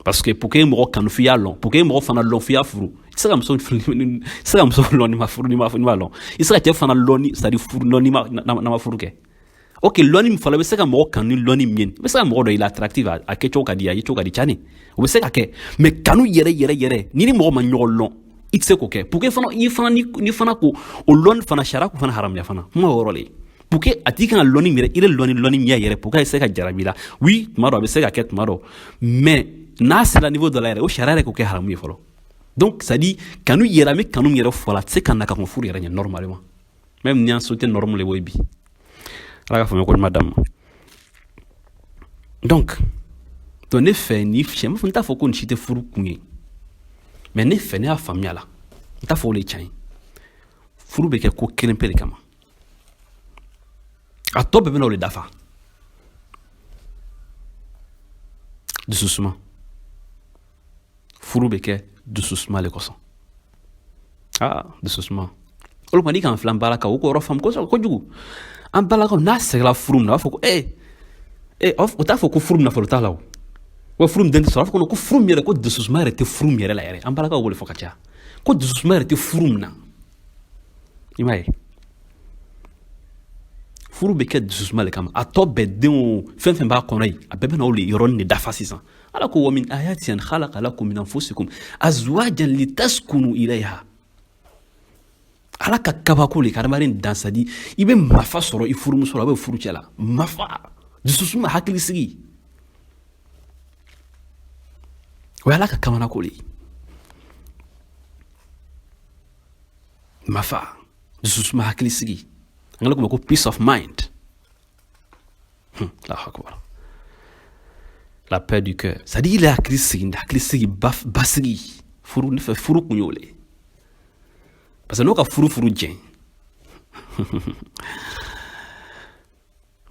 Parce que pour que mɔgɔ kanu f'i y'a lɔn, pour que mɔgɔ fana lɔn f'i y'a furu. I tɛ se ka muso, i tɛ se ka muso lɔn n'i ma furu, n'i ma lɔn. I tɛ se ka cɛ fana lɔn ni, c'est à dire furu lɔn n'i ma n'a ma furu kɛ. Ok, lɔnni min fɔlɔ, i bɛ se ka mɔgɔ kanu ni lɔnni min ye, i bɛ se ka mɔgɔ dɔ i la attractive, a kɛcogo ka di, a yecogo ka di cani, o bɛ se ka kɛ. Mais kanu yɛrɛ yɛrɛ yɛrɛ, ni ni mɔgɔ ma ɲɔgɔn lɔn, i tɛ se k'o kɛ. Pour que fana i fana ni fana ko o lɔnni fana, sariya k'o fana haramuya fana, kuma o yɔrɔ le ye. Pour que a tigi kan ka lɔnni min yɛrɛ, i yɛrɛ lɔnni min y'a yɛrɛ, pour que a se ka jarabi la. Oui, tuma dɔ a bɛ se ka kɛ, tuma dɔ, mais n'a sera niveau dɔ la yɛrɛ, o sariya yɛrɛ k'o kɛ haramu ye fɔlɔ. Donc c'est à dire kanu yɛrɛ, an bɛ kanu yɛrɛ fɔ la, a tɛ se ka na ka kɔn furu yɛrɛ ɲɛ normalement, même ni an société norme le b'o ye bi. Ala ka faamuya ko ɲuman d'an ma. Donc ne fɛ ni siɲɛ, n t'a fɔ ko nin si tɛ furu kun ye, mais ne fɛ, ne y'a faamuya la, n t'a fɔ o de ye tiɲɛ ye. Furu bɛ kɛ ko kelen pe de kama, a tɔ bɛɛ bɛna o de dafa: dususuma. Furu bɛ kɛ dususuma le kosɔn. Aa, dususuma, olu kuma n'i k'an filan baara kan, o k'o yɔrɔ faamu kosɛbɛ kojugu. An balakaw n'a sɛgɛla furu min na, a b'a fɔ ko ee, o t'a fɔ ko furu min nafolo t'a la, o wa furu min den tɛ sɔrɔ, a b'a fɔ ko furu min yɛrɛ, ko dususuma yɛrɛ tɛ furu min yɛrɛ la yɛrɛ. An balakaw b'o de fɔ ka caya, ko dususuma yɛrɛ tɛ furu min na. I m'a ye, furu bɛ kɛ dususuma le kama. A tɔ bɛɛ, denw, fɛn fɛn b'a kɔnɔ yen, a bɛɛ bɛ na o le yɔrɔnin de dafa sisan. Ala ko wa min ayati an khalaqa lakum min anfusikum azwajan litaskunu ilayha. Ala ka kabako le ka adamaden dan, c'est à dire i bɛ mafa sɔrɔ i furumuso la, a bɛ furu cɛ la, mafa, dususuma, hakilisigi, o ye Ala ka kamanako le ye. Mafa, dususuma, hakilisigi, an ka ko peace of mind. Allahu akbar, la paix du cœur, c'est à dire il est hakili sigi, hakili sigi, basigi. Furu ne fɛ, furu kun y'o le, parce que n'o ka furu furu jɛn, n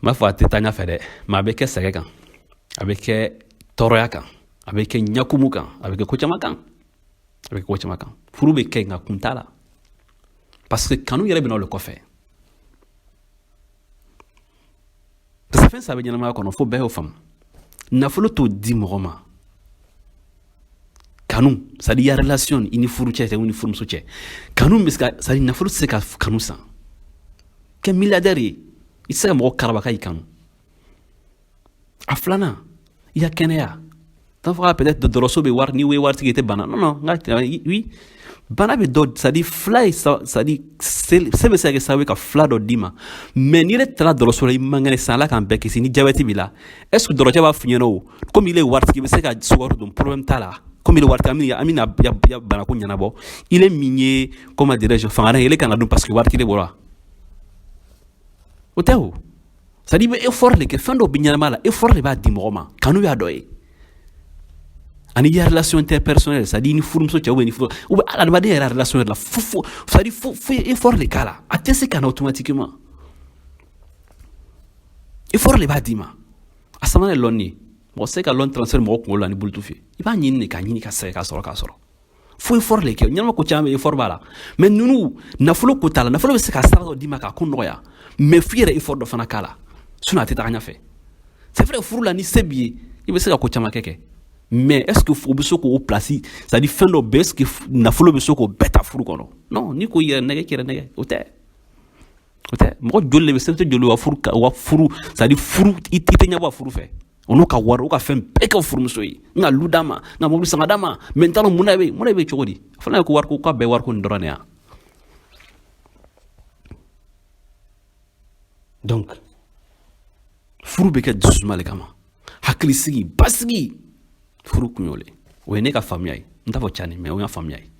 b'a fɔ a tɛ taa ɲɛfɛ dɛ, mais a bɛ kɛ sɛgɛ kan, a bɛ kɛ tɔɔrɔya kan, a bɛ kɛ ɲakumu kan, a bɛ kɛ ko caman kan, A bɛ kɛ ko caman kan. Furu bɛ kɛ, nka kun t'a la, parce que kanu yɛrɛ bɛ na o de kɔfɛ. Parce que fɛn saba bɛ ɲɛnamaya kɔnɔ, fo bɛɛ y'o faamu. Nafolo t'o di mɔgɔ ma. Kanu, c'est à dire relation i ni furu cɛ, i ni furumuso cɛ, kanu bɛ se ka, c'est à dire nafolo tɛ se ka kanu san. Kɛ milliardaire ye, i tɛ se ka mɔgɔ karaba k'a y'i kanu. A filanan, i ka kɛnɛya. T'a fɔ peut-être dɔgɔtɔrɔso bɛ wari, n'i ye waritigi i tɛ bana. Non, non, n ka, oui, bana bɛ dɔ, c'est à dire fila ye, c'est à dire se bɛ se ka kɛ sababu ye ka fila dɔ d'i ma. Mais n'i yɛrɛ taara dɔgɔtɔrɔso la, i man kɛnɛ sisan, Ala k'an bɛɛ kisi, ni jabɛti b'i la, est ce que dɔgɔtɔrɔcɛ b'a f'i ɲɛna o komi ile ye waritigi, i bɛ se ka sukaro dun, problème t'a la, komi ile waritigi, an bɛna banako ɲɛnabɔ, ile min ye, comment dirais-je, fanga ile kan ka dun parce que waritigi de bɔra o tɛ. O c'est à dire i bɛ effort de kɛ. Fɛn dɔw bɛ ɲɛnamaya la, effort de b'a di mɔgɔ ma. Kanu y'a dɔ ye. Ani i ya relation interpersonnelle, c'est à dire ni furumuso cɛ ou bien ni furu ou bien adamaden yɛrɛ relation yɛrɛ la, fo fo, c'est à dire fo fo effort de k'a la. A tɛ se ka na automatiquement, effort de b'a d'i ma. A sabanan ye lɔnni ye. Mɔgɔ tɛ se ka lɔn transfert mɔgɔ kunkolo la ni bluetooth ye. I b'a ɲini de, k'a ɲini, ka sɛgɛn, k'a sɔrɔ, k'a sɔrɔ. Fo effort de kɛ. Ɲɛnama ko caman bɛ, effort b'a la. Mais ninnu, nafolo ko t'a la. Nafolo bɛ se ka sira dɔ d'i ma k'a ko nɔgɔya, mais f'i yɛrɛ effort dɔ fana k'a la, sinon a tɛ taga ɲɛfɛ. C'est vrai, furu la, ni se b'i ye, i bɛ se ka ko caman kɛ. Mais est ce que o bɛ se k'o place, c'est à dire fɛn dɔ bɛ, est ce que nafolo bɛ se k'o bɛɛ ta furu kɔnɔ? Non, n'i ko i yɛrɛ nɛgɛ, k'i yɛrɛ nɛgɛ, o tɛ, o tɛ. Mɔgɔ joli de bɛ se joli wa furu wa furu, c'est à dire furu, i tɛ ɲɛbɔ a furu fɛ. O n'u ka wari, u ka fɛn bɛɛ kɛ furumuso ye. N ka lu d'a ma, n ka mobili san ka d'a ma, mais n t'a dɔn mun na bɛ yen, mun na bɛ cogo di. A fana ye ko wariko, k'a bɛɛ wariko nin dɔrɔn de ya. Donc furu bɛ kɛ dususuma de kama, hakilisigi, basigi. Furu kun y'o le. O ye ne ka faamuya ye. N t'a fɔ cani, mais o ye faamuya ye.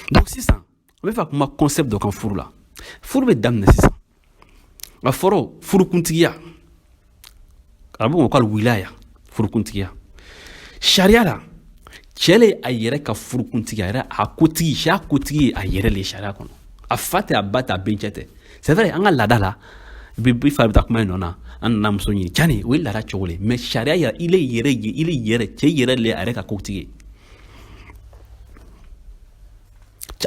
Donc sisan, an bɛ fɛ ka kuma concept dɔ kan furu la. Furu bɛ daminɛ sisan. A fɔlɔ, furukuntigiya, arabu ko ko wilaya, furukuntigiya. Sariya la, cɛ le a yɛrɛ ka furukuntigi, a yɛrɛ a kotigi, siya kotigi ye a yɛrɛ le sariya kɔnɔ. A fa tɛ, a ba tɛ, a bencɛ tɛ. C'est vrai, an ka laada la, bi fa bɛ taa kuma in nɔ na, an nana muso ɲini cani, o ye laada cogo le. Mais sariya yɛrɛ, ile yɛrɛ ye, ile yɛrɛ, cɛ yɛrɛ le a yɛrɛ ka kotigi ye.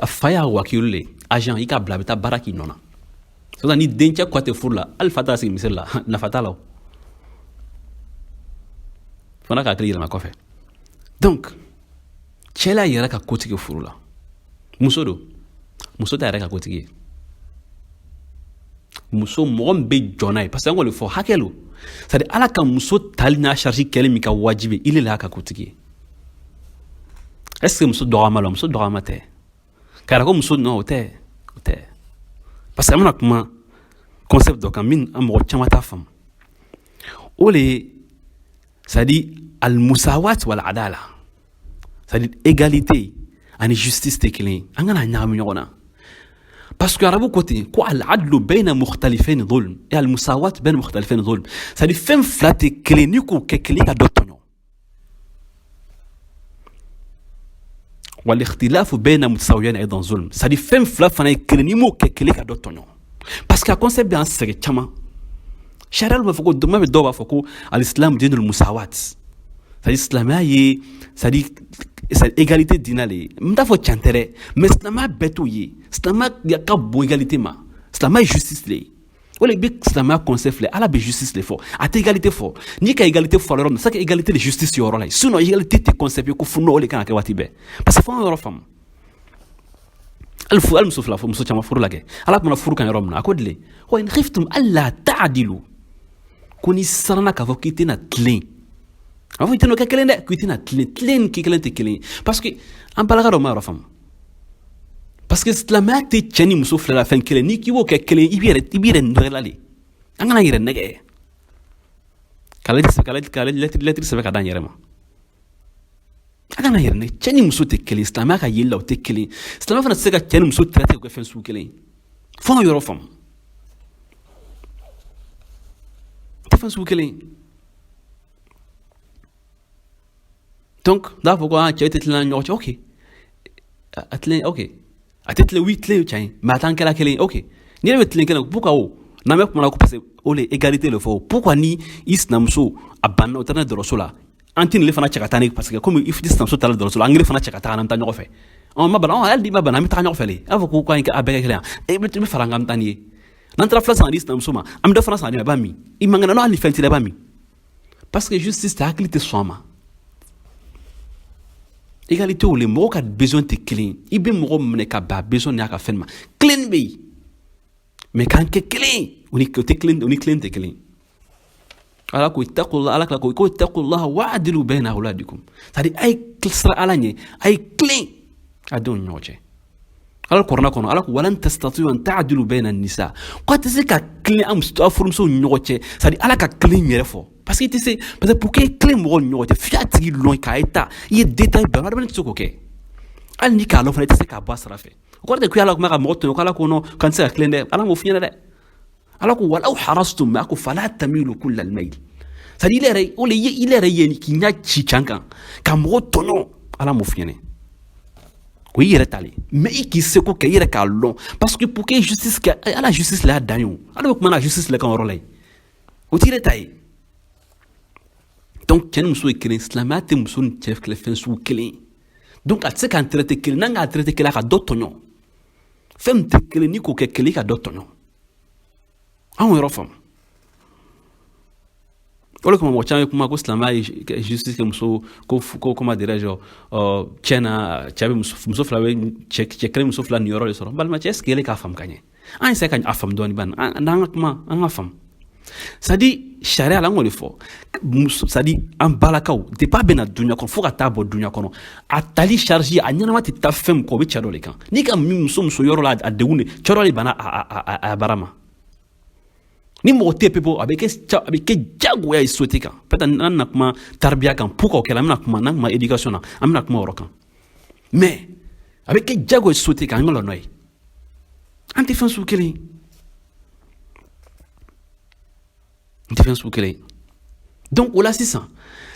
A fa y'a wakilu le, agent, i k'a bila, a bɛ taa baara k'i nɔ na. Sisan ni dencɛ kɔ tɛ furu la, hali fa t'a sigi misiri la, nafa t'a la. O fana ka hakili yɛlɛma kɔfɛ. Donc cɛ la yɛrɛ ka kotigi furu la. Muso don, muso t'a yɛrɛ ka kotigi ye. Muso, mɔgɔ min bɛ jɔ n'a ye, parce que an k'o de fɔ, hakɛ lo, c'est à dire Ala ka muso tali n'a charge kɛli min ka wajibi, ile le y'a ka kotigi ye. Est ce que muso dɔgɔyama la? Muso dɔgɔyama tɛ k'a yira ko muso, non, o tɛ, o tɛ. Parce que an bɛna kuma concept dɔ kan min an mɔgɔ caman t'a faamu. O le ye, c'est à dire al-musawat wal adala, c'est à dire égalité ani justice tɛ kelen ye. An kana ɲagami ɲɔgɔn na, parce que arabu ko ten ko al-adlu bayna mukhtalifain dhulm et al-musawat bayna mukhtalifain dhulm. C'est à dire fɛn fila tɛ kelen, n'i k'o kɛ kelen, ka dɔ tɔɲɔ. Wal ikhtilafu bayna mutasawiyain aidan zulm. C'est à dire fɛn fila fana ye kelen, n'i m'o kɛ kelen, ka dɔ tɔɲɔ. Parce que a concept bɛ an sɛgɛn caman. Sariya b'a fɔ ko dɔ bɛ, dɔw b'a fɔ ko al-islam dinul musawat, c'est à dire silamɛya ye, c'est à dire égalité diinɛ le ye. N t'a fɔ can tɛ dɛ, mais silamɛya bɛɛ t'o ye. Silamɛya ka bon égalité ma, silamɛya ye justice le ye. O le bɛ silamɛya concept filɛ. Ala bɛ justice le fɔ, a tɛ égalité fɔ. N'i ka égalité fɔ yɔrɔ min na, c'est que égalité de justice yɔrɔ la ye. Sinon égalité tɛ concept ye ko fo o de kan ka kɛ waati bɛɛ. Parce que fo an yɔrɔ faamu. Hali fu, hali muso fila fo, muso caman furu la kɛ. Ala kumana furu kan yɔrɔ min na, a ko dile wa in khiftum alla ta'dilu, ko n'i siranna k'a fɔ k'i tɛna tilen, a fɔ i tɛna kɛ kelen dɛ, k'i tɛna tilen. Tilen ni k'i kelen tɛ kelen ye. Parce que an balaka dɔw ma yɔrɔ faamu. Parce que silamɛya tɛ cɛ ni muso fila la fɛn kelen. N'i k'i b'o kɛ kelen, i b'i yɛrɛ nɛgɛ la de. An kana yɛrɛ nɛgɛ ka lɛtiri sɛbɛn ka d'an yɛrɛ ma. An kana yɛrɛ nɛgɛ. Cɛ ni muso tɛ kelen, silamɛya ka yeli la, o tɛ kelen. Silamɛya fana tɛ se ka cɛ ni muso traiter k'o kɛ fɛn sugu kelen ye. Fo an ka yɔrɔ faamu, tɛ fɛn sugu kelen ye. Donc n'a fɔ ko ah, cɛ tɛ tilen ɲɔgɔn cɛ, ok, a tilen, ok, a tɛ tilen, oui, tilen ye tiɲɛ ye, mais a t'an kɛla kelen ye. Ok, ni yɛrɛ bɛ tilen kelen, pourquoi o n'an bɛ kuma la ko parce que o le égalité le fɔ? Pourquoi ni i sinamuso a banna, o taara n'a ye dɔgɔtɔrɔso la, An tɛ nin fana cɛ ka taa ni, parce que komi i sinamuso taara dɔgɔtɔrɔso la, an kelen fana cɛ ka taa, an taa ɲɔgɔn fɛ. Ɔ ma bana, hali n'i ma bana, an bɛ taa ɲɔgɔn fɛ le. A fɔ ko k'an a bɛɛ kɛ kelen ye, e bɛ fara an kan, an bɛ taa n'i ye. N'an taara fila san ka di sinamuso ma, an bɛ dɔ fana san ka di ma, i b'a min. I man kɛnɛ n'o, hali ni fɛn t'i la, i b'a min, parce que justice tɛ, hakili tɛ sɔn a ma. Égalité o le, mɔgɔ ka besoin tɛ kelen. I bɛ mɔgɔ minɛ ka bɛn a besoin n'a ka fɛn ma. Kelen bɛ yen, mais k'an kɛ kelen, o ni o tɛ kelen, o ni kelen tɛ kelen. Ala ko ittaqullah, Ala ko ittaqullaha wa'dilu bayna awladikum, c'est à dire a ye siran Ala ɲɛ, a ye tilen a denw ni ɲɔgɔn cɛ. Ala kuranɛ kɔnɔ, Ala ko walan tastati'u an ta'dilu bayna nisa, ko a tɛ se ka tilen an muso, aw furumusow ni ɲɔgɔn cɛ. C'est à dire Ala ka tilen yɛrɛ fɔ, parce que i tɛ se, parce que pour que tilen mɔgɔw ni ɲɔgɔn cɛ, f'i y'a tigi lɔn k'a ye ta, i ye détail bɛɛ. Adamaden tɛ se k'o kɛ. Hali ni k'a lɔn fana, i tɛ se k'a bɔ a sira fɛ. O kɔrɔ tɛ ko Ala kuma ka mɔgɔ tɔɲɔ, ko Ala ko non, k'an tɛ se ka tilen dɛ. Ala m'o f'i ɲɛna dɛ. Ala ko walaw harastum, mais a ko fala tamilu kullal mayl, c'est à dire ile yɛrɛ o le, ile yɛrɛ ye k'i ɲɛ ci can kan ka mɔgɔ tɔɲɔ. Ala m'o f'i ɲɛna, o y'i yɛrɛ ta le, mais i k'i seko kɛ i yɛrɛ k'a lɔn, parce que pour que justice kɛ, Ala justice la y'a dan ye. O Ala bɛ kuma na justice la kan yɔrɔ la yen, o t'i yɛrɛ ta ye. Donc cɛ ni muso ye kelen, silamɛya tɛ muso ni cɛ kɛlɛ fɛn sugu kelen ye. Donc a tɛ se k'an traiter kelen. N'an k'a traiter kelen, a ka dɔ tɔɲɔ. Fɛn min tɛ kelen, n'i k'o kɛ kelen, i ka dɔ tɔɲɔ. An k'o yɔrɔ faamu. O de kama mɔgɔ caman ye kuma ko silamɛya ye justice kɛ muso ko, comment dirais-je, cɛ na cɛ bɛ muso fila bɛ cɛ kelen, muso fila niyɔrɔ de sɔrɔ. N balima cɛ, est ce que ele k'a faamu ka ɲɛ? An essaie ka a faamu dɔɔni bani n'an ka kuma, an ka faamu. C'est à dire sariya la, an k'o de fɔ, c'est à dire an balakaw, depuis a bɛ na dunuya kɔnɔ fo ka taa bɔ dunuya kɔnɔ, a tali charge a ɲɛnama tɛ taa fɛn min kɔ, o bɛ cɛ dɔ de kan. N'i ka muso yɔrɔ la, a degun de cɛ dɔ de banna a baara ma. Ni mɔgɔ tɛ pewu, a bɛ kɛ diyagoya ye société kan. Peut-être an na kuma tarbiya kan pour k'o kɛra, an bɛna kuma n'an kuma éducation na, an bɛna kuma o yɔrɔ kan. Mais a bɛ kɛ diyagoya ye société kan. An ka lɔn n'o ye, an tɛ fɛn sugu kelen ye, an tɛ fɛn sugu kelen ye. Donc o la sisan,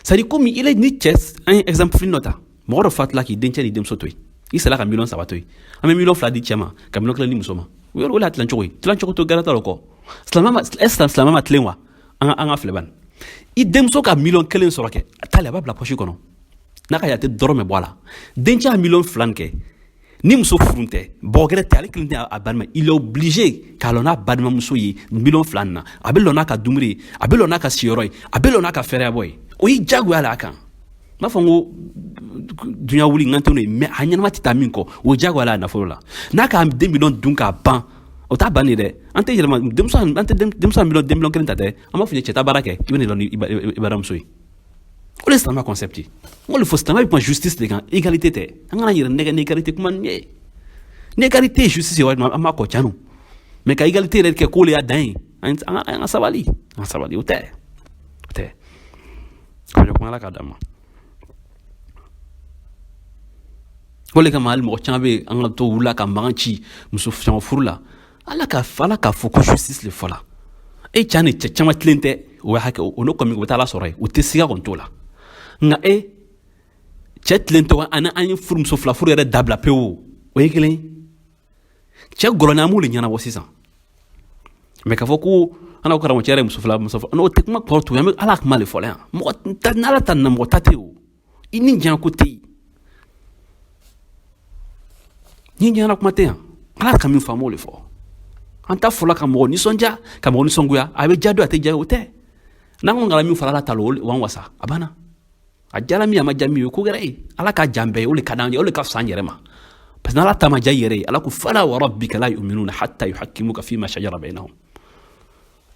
c'est à dire komi i ni cɛ, an ye exemple fitinin dɔ ta, mɔgɔ dɔ fatula k'i dencɛ ni denmuso to yen, i sera ka 3 miliyɔn to yen, an bɛ 2 miliyɔn di cɛ ma ka 1 miliyɔn di muso ma. O yɔrɔ o de y'a tilancogo ye, tilancogo to gɛrɛ t'a la o kɔ. Silamɛ ma, est ce que silamɛ ma tilen wa? An ka filɛ bani, i denmuso ka 1 miliyɔn sɔrɔ kɛ, a t'ale, a b'a bila poche kɔnɔ, n'a ka yate dɔrɔmɛ bɔ a la. Dencɛ ya 2 miliyɔn nin kɛ, ni muso furu tɛ, bɔgɔ gɛrɛ tɛ, ale kelen tɛ a balima, il est obligé k'a lɔ n'a balimamuso ye 2 miliyɔn nin na. A bɛ lɔ n'a ka dumuni ye, a bɛ lɔ n'a ka siyɔrɔ ye, a bɛ lɔ n'a ka fɛrɛbɔ ye. O y'i diyagoya la a kan. N b'a fɔ n ko dunuya wuli n kan tɛ n'o ye, mais a ɲɛnama tɛ taa min kɔ, o ye diyagoya la a nafolo la. N'a ka den miliyɔn dun k'a ban, o t'a ban de dɛ. An tɛ yɛlɛma denmuso, an tɛ denmuso miliyɔn, den 1 miliyɔn ta dɛ. An b'a fɔ cɛ, taa baara kɛ, i bɛ nin lɔ ni i balimamuso ye. O de ye silamɛya concept ye. N ko de fɔ, silamɛya bɛ kuma justice de kan, égalité tɛ. An kana yɛrɛ nɛgɛ ni égalité kuma nin ye. Ni égalité ye justice ye waati min, an b'a kɔ tiɲɛ, mais ka égalité yɛrɛ kɛ k'o le y'a dan ye, an ka sabali, an ka sabali, o tɛ, o tɛ. Kɔɲɔ kuma, Ala k'a d'an ma. O de kama hali mɔgɔ caman bɛ yen, an ka to wula ka mankan ci muso caman furu la. Ala k'a fɔ ko justice le fɔla e ca ni cɛ caman tilen tɛ, o ye hakɛ o n'o kɔmi o bɛ taa Ala sɔrɔ yen, o tɛ siga kɔni t'o la. Nka e cɛ tilen tɛ, ani an ye furu muso fila furu yɛrɛ dabila pewu, o ye kelen ye. Cɛ gɔlɔni, an b'o de ɲɛnabɔ sisan. Mais k'a fɔ ko an ko karamɔgɔ cɛ yɛrɛ muso fila, n'o tɛ kuma kɔrɔ tugun. An bɛ Ala kuma de fɔla yan. Mɔgɔ ta n'Ala ta na, mɔgɔ ta tɛ o. I ni diɲɛ ko tɛ yen, ni diɲɛ kuma tɛ yan. Ala ka min fɔ, an b'o de fɔ. An ta fɔla ka mɔgɔ nisɔndiya, ka mɔgɔ nisɔngoya, a bɛ ja don, a tɛ ja, o tɛ. N'an ko min fɔra Ala ta la, o b'an wasa, a banna. A diyara min, a ma diya min ye, ko wɛrɛ ye. Ala ka jan bɛɛ ye, o de ka d'an ye, o de ka fisa an yɛrɛ ma, parce que n'Ala ta ma diya i yɛrɛ ye, Ala ko fala wa rabbika la yu'minuna hatta yuhakkimuka fima shajara bainahum.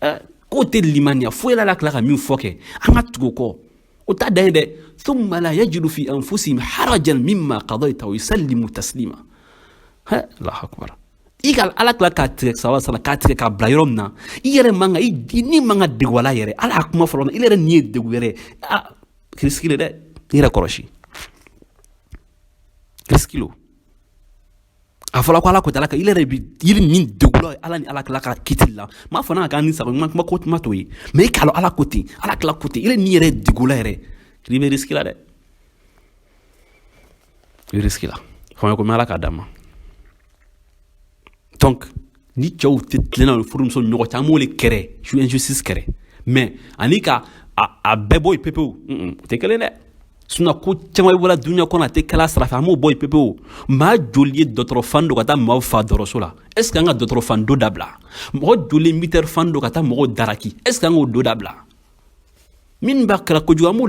K'o tɛ limaniya foyi la. Ala tila ka min fɔ kɛ, an ka tugu o kɔ, o t'a dan ye dɛ. Thumma la yajidu fi anfusihim harajan mimma qadayta wa yusallimu taslima. Allahu akbar. I ka Ala tila k'a tigɛ saba saba k'a tigɛ k'a bila yɔrɔ min na, i yɛrɛ man ka i ni man ka degun ala yɛrɛ. Ala y'a kuma fɔlɔ, i yɛrɛ nin ye degun yɛrɛ, ah, risque le dɛ. I yɛrɛ kɔlɔsi, risque lo. A fɔra ko Ala ko tɛ, Ala ka i yɛrɛ bi yiri min degun la, Ala ni Ala tila ka kiti la. N m'a fɔ n'a ka ni sago kuma ko kuma t'o ye, mais i k'a lɔn Ala ko ten, Ala tila ko ten, i yɛrɛ ni yɛrɛ degun la yɛrɛ, i bɛ risque la dɛ, i bɛ risque la. Faamuya ko Ala k'a d'an ma. Donc ni cɛw tɛ tilenna ni furumuso ni ɲɔgɔn cɛ, an b'o de kɛrɛ, injustice kɛrɛ. Mais ani ka a bɛɛ bɔ yen pepewu. O tɛ kelen dɛ. Sinon ko caman bɛ bɔra dunuya kɔnɔ, a tɛ kɛla sira fɛ, an b'o bɔ yen pepewu. Maa joli ye dɔgɔtɔrɔ fan don ka taa maaw fa dɔgɔtɔrɔso la? Est ce que an ka dɔgɔtɔrɔ fan don dabila? Mɔgɔ joli ye militaire fan don ka taa mɔgɔw daraki? Est ce que an k'o don dabila? Minnu b'a kɛra kojugu, an b'o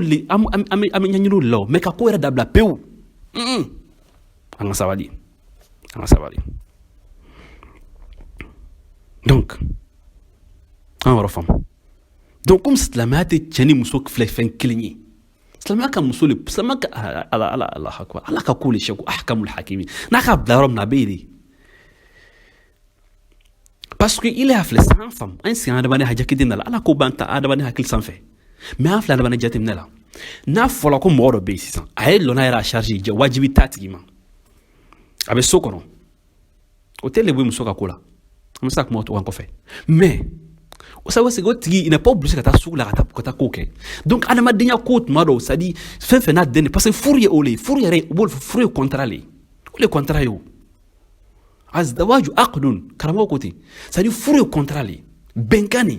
an bɛ ɲɛɲini o de la o, mais ka ko yɛrɛ dabila pewu, an ka sabali, an ka sabali. Donc an yɔrɔ faamu. Donc comme silamɛya tɛ cɛ ni muso filɛ fɛn kelen ye, silamɛya ka muso le, silamɛya ka ala ala ala akbar, ala ka ko le sɛko ahkamul hakimi n'a ka bila yɔrɔ min na, a bɛ yen de, parce que ile y'a filɛ san faamu, an sigi adamaden hakili la, ala ko b'an ta adamaden hakili sanfɛ, mais an filɛ adamaden jateminɛ la. N'a fɔra ko mɔgɔ dɔ bɛ yen sisan, a ye lɔnna yɛrɛ a charge jɛ, wajibi t'a tigi ma, a bɛ so kɔnɔ, o tɛ lebu muso ka ko la, an bɛ se ka kuma o kan kɔfɛ. Mais o sabu c'est que o tigi, il n'est pas obligé ka taa sugu la ka taa ko kɛ. Donc adamadenya ko tuma dɔw, c'est à dire fɛn fɛn n'a den, parce que furu ye o le ye, furu yɛrɛ o b'o, furu ye contrat le ye, o le ye contrat ye. O azawaju aqdun, karamɔgɔ ko ten, c'est à dire furu ye contrat le ye, bɛnkan de.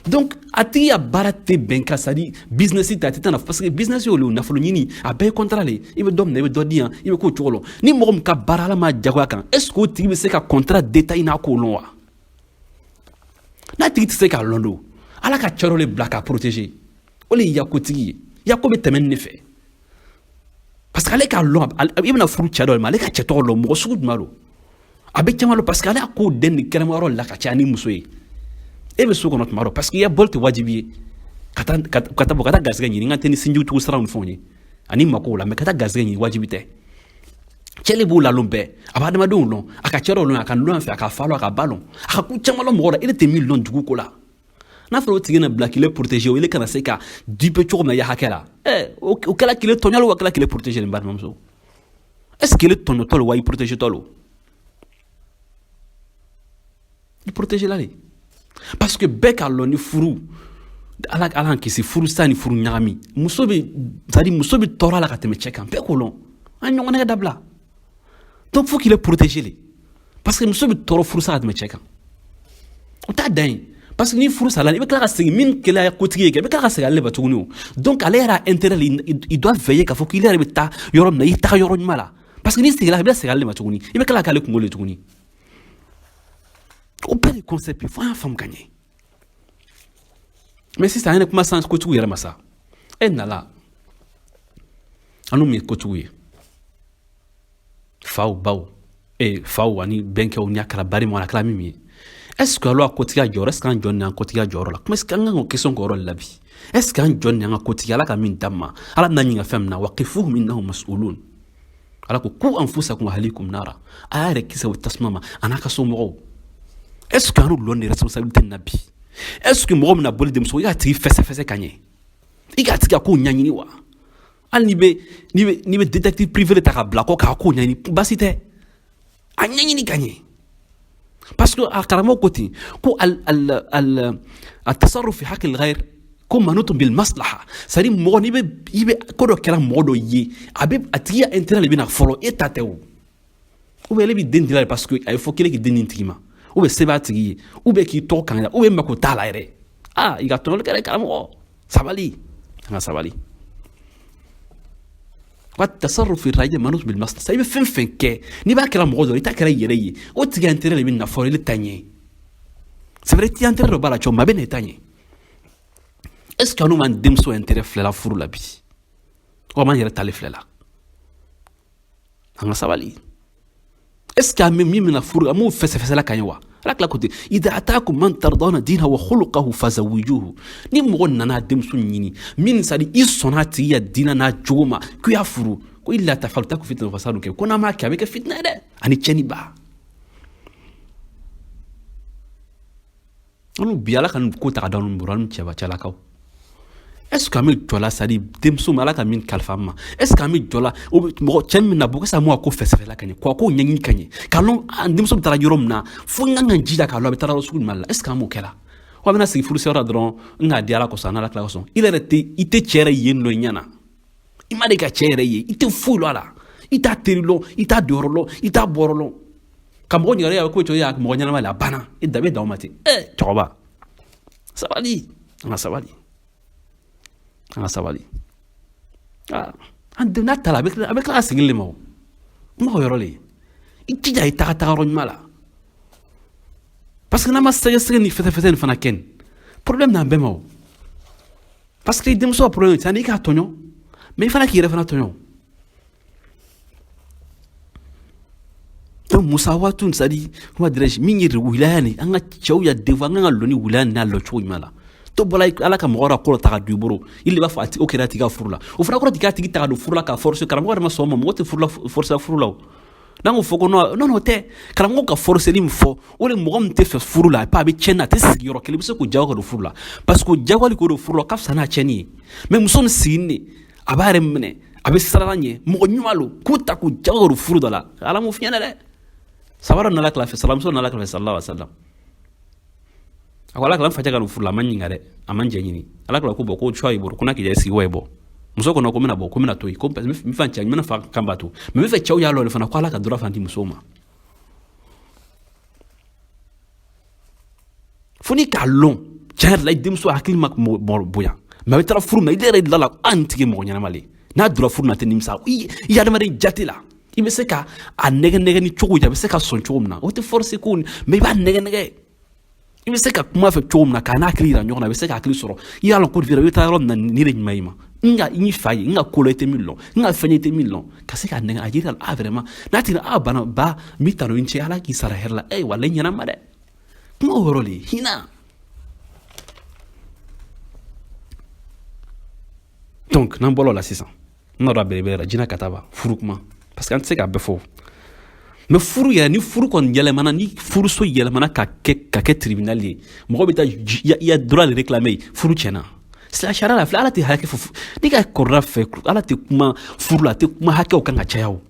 Donc a tigi ya baara tɛ bɛnkan, c'est à dire business tɛ, a tɛ taa na, parce que business y'o le, nafolo ɲini, a bɛɛ ye contrat le ye. I bɛ dɔ minɛ, i bɛ dɔ di yan, i bɛ k'o cogo la. Ni mɔgɔ min ka baara ala ma jagoya kan, est ce que o tigi bɛ se ka contrat détail n'a k'o lɔn wa? N'a tigi tɛ se k'a lɔn don, ala ka cɛ dɔ le bila k'a protéger, o le ye yakotigi ye. Yako bɛ tɛmɛ nin de fɛ, parce que ale k'a lɔn i bɛna furu cɛ dɔ de ma, ale ka cɛ tɔgɔ lɔn, mɔgɔ sugu jumɛn don, a bɛ caman lɔn, parce que ale y'a ko den ni kɛnɛma yɔrɔ la ka caya ni muso ye. E bɛ so kɔnɔ tuma dɔ, parce que i ya bɔli tɛ wajibi ye ka taa ka taa bɔ ka taa garisɛgɛ ɲini, n ka tɛ ni sinjiw tugu siraw ni fɛnw ye ani makow la, mais ka taa garisɛgɛ ɲini wajibi tɛ. Cɛ le b'o lalon bɛɛ, a b'a adamadenw lɔn, a ka cɛ dɔw lɔn, a ka lɔn fɛ, a ka fa lɔn, a ka ba lɔn, a ka ko caman lɔn mɔgɔ la, e de tɛ min lɔn dugu ko la. N'a fɔra o tigi na bila k'ile protéger, o ile kana se ka dupe cogo min na i ya hakɛ la, ɛ o kɛla k'ile tɔɲɔ wa kɛla k'ile protéger. Nin balimamuso, est ce que ile tɔɲɔtɔ lo wa i protéger tɔ lo? I protéger la de, parce que bɛɛ k'a lɔn ni furu, ala ala kisi furu sa ni furu ɲagami, muso bɛ, c'est à dire muso bɛ tɔɔrɔ a la ka tɛmɛ cɛ kan, bɛɛ k'o lɔn, an ɲɔgɔn nɛgɛ dabila. Donc faut qu'il est protégé le, parce que muso bɛ tɔɔrɔ furu sa ka tɛmɛ cɛ kan, o t'a dan ye, parce que ni furu sara, i bɛ tila ka segin min kɛla kotigi ye kɛ, i bɛ tila ka segin ale ma tuguni. O donc ale yɛrɛ intérêt, il doit veiller k'a fɔ k'i yɛrɛ bɛ taa yɔrɔ min na, i taga yɔrɔ ɲuman la, parce que n'i seginna, i bɛ segin ale ma tuguni, i bɛ tila k'ale kunkolo le tuguni. O bɛɛ de concept fo an y'a faamu ka ɲɛ. Mais sisan an yɛrɛ kuma san kotigiw yɛrɛ ma sa, e nala an n'u min ye kotigiw ye, faw baw e faw ani bɛnkɛw ni a kɛra bari ma, a kɛra min ye, est ce que alo a kotigiya jɔyɔrɔ, est ce que an jɔ ni an kotigiya jɔyɔrɔ la kuma, est ce que an kan k'o question k'o yɔrɔ de la bi? Est ce que an jɔ ni an ka kotigiya, ala ka min d'an ma, ala bɛna ɲininka fɛn min na, waqifuhum innahum mas'ulun. Ala ko ku anfusakum wa ahlikum nara, a y'a yɛrɛ kisi o tasuma ma a n'a ka somɔgɔw. Est ce que an n'u lɔn ni responsabilité na bi? Est ce que mɔgɔ min na boli denmuso, i k'a tigi fɛsɛfɛsɛ ka ɲɛ, i k'a tigi ka kow ɲɛɲini wa? Hali n'i bɛ détective privé ta ka bila kɔ k'a ko ɲɛɲini, baasi tɛ, a ɲɛɲini ka ɲɛ, parce que a karamɔgɔ ko ten ko al al al التصرف في حق الغير ko manutun bil maslaha, c'est à dire mɔgɔ n'i bɛ i bɛ ko dɔ kɛra mɔgɔ dɔ ye, a bɛ a tigi ka intérêt de bɛ na fɔlɔ, e ta tɛ o. Ou bien ale bɛ den dila parce que a ye fɔ kelen k'i den di tigi ma, ou bien se b'a tigi ye, ou bien k'i tɔgɔ kan, ou bien mako t'a la yɛrɛ. Aa, i ka tɔɲɔli kɛ dɛ karamɔgɔ, sabali, an ka sabali. Wa tasarruf fi raja manut bil maslaha, i bɛ fɛn fɛn kɛ, n'i b'a kɛra mɔgɔ dɔ, i t'a kɛra i yɛrɛ ye, o tigi intérêt de bɛ na fɔlɔ, ile ta ɲɛ. C'est vrai, ti intérêt dɔ b'a la cogo min, a bɛ na i ta ɲɛ. Est ce que an m'an denmuso intérêt filɛla furu la bi, wa m'an yɛrɛ tale filɛ la? An ka sabali. Est ce que an bɛ min bɛna furu, an m'o fɛsɛfɛsɛla ka ɲɛ wa? Ala tila ko ten, idha atakum man tardawna dinahu wa khuluquhu fazawijuhu. Ni mɔgɔ nana denmuso ɲini min, c'est à dire i sɔnna a tigi ya diinɛ n'a jogo ma, k'i y'a furu, ko illa tafalu taku fitna fasadu kɛ, ko n'a m'a kɛ, a bɛ kɛ fitinɛ ye dɛ, ani cɛnni ba. Olu bi, ala ka nin ko ta ka d'anw bolo, an cɛba cɛlakaw, est ce que an bɛ jɔ la, c'est à dire denmuso ma, ala ka min kalifa an ma, est ce que an bɛ jɔ la mɔgɔ cɛ min na bɔ k'o ka ko fɛsɛfɛla ka ɲɛ, k'a ko ɲɛɲini ka ɲɛ, k'a lɔn an denmuso bɛ taara yɔrɔ min na, fo n kan ka jija k'a lɔn a bɛ taara yɔrɔ sugu jumɛn la? Est ce que an b'o kɛ la wa? Bɛna sigi furusiyɔrɔ la dɔrɔn, n k'a di ala kosɔn, n'ala tila kosɔn, i yɛrɛ tɛ, i tɛ cɛ yɛrɛ yen nɔ i ɲɛ na, i ma de ka cɛ yɛrɛ ye, i tɛ foyi lɔn a la, i t'a teri lɔn, i t'a donyɔrɔ lɔn, i t'a bɔyɔrɔ lɔn, ka mɔgɔ ɲininka ko cɛ y'a mɔgɔ ɲɛnama la, a banna, e da bɛ dan o ma ten. Ɛ cɛkɔrɔba, sabali, an ka sabali. An ka sabali. An den n'a taara, a bɛ tila ka segin le ma. O kuma o yɔrɔ le, i jija i taga tagayɔrɔ ɲuman la, parce que n'an ma sɛgɛsɛgɛ ni fɛsɛfɛsɛ nin fana kɛ, nin problème n'an bɛɛ ma o. Parce que i denmuso ka problème, c'est i k'a tɔɲɔ, mais i fana k'i yɛrɛ fana tɔɲɔ. Donc musawatu, c'est à dire, comment dirais-je, min ye wilaya ni an ka cɛw ya devoir, an kan ka lɔ ni wilaya n'a lɔ cogo ɲuman la. To bɔra ala ka mɔgɔ ko ta ka don i bolo, i de b'a fɔ a o kɛra a tigi ka furu la. O fana kɔrɔ tɛ k'a tigi ta ka don furu la k'a forcer. Karamɔgɔ yɛrɛ ma sɔn o ma. Mɔgɔ tɛ furu la forcer furu la. O n'an ko fɔ ko non non, o tɛ. Karamɔgɔ ka forcer min fɔ, o de mɔgɔ min tɛ fɛ furu la, a bɛ tiɲɛ na, a tɛ sigi yɔrɔ kelen, i bɛ se k'o jago ka don furu la, parce que o jagoyali k'o don furu la, o ka fisa n'a tiɲɛni ye. Mais muso min sigini de, a b'a yɛrɛ minɛ, a bɛ siran ɲɛ, mɔgɔ ɲuman don, k'o ta k'o jago ka don furu dɔ la, ala m'o f'i ɲɛna dɛ. Sabara nana kila fɛ, salamuso nana kila fɛ, sallallahu alaihi wasallam. A ko ala kila, n facɛ ka don furu la, a ma ɲininka dɛ, a ma n jɛ ɲini. Ala kila ko bɔn, ko choix y'i bolo, ko n'a k'i sigi wa i bɔ. Muso kɔnɔ ko n bɛna bɔ, ko n bɛna to yen, ko n fɛ cɛ, n bɛna fa kan b'a to, mais n bɛ fɛ cɛw y'a lɔ de fana ko ala ka droit fana di musow ma. Fo n'i k'a lɔn tiɲɛ yɛrɛ la, i denmuso hakili ma bonya, mais a bɛ taara furu ma, i yɛrɛ la la, an nin tigi mɔgɔ ɲɛnama le. N'a donna furu la, a tɛ nimisa. I adamaden jate la, i bɛ se ka a nɛgɛ nɛgɛ ni cogo ye, a bɛ se ka sɔn cogo min na. O tɛ forcer ko, mais i b'a nɛgɛ nɛgɛ. I bɛ se ka kuma fɛ cogo min na k'a n'a hakili yira ɲɔgɔn na, a bɛ se ka hakili sɔrɔ. I y'a lɔn ko i bɛ taa yɔrɔ min na, nin de ɲuman i ma. N ka n fa ye, n ka ko la, i tɛ min lɔn, n ka fɛn ye, i tɛ min lɔn, ka se k'a nɛgɛ a yira a vraiment n'a tigi a bana ba n b'i tanu, n cɛ, ala k'i sara hɛrɛ la. Ee walayi, ɲɛnama dɛ, kuma o yɔrɔ le hinɛ. Donc n'an bɔra o la sisan, n nana belebele la jinɛ ka taa ba furu kuma, parce que an tɛ se k'a bɛɛ fɔ. Mais furu yɛrɛ, ni furu kɔni yɛlɛmana, ni furuso yɛlɛmana ka kɛ tribunal ye, mɔgɔ bɛ taa i ya droit de réclamer, furu tiɲɛna. Sariya la filɛ, ala tɛ hakɛ fɔ n'i ka kɔrɔla fɛ. Ala tɛ kuma furu la, a tɛ kuma hakɛw kan ka caya. O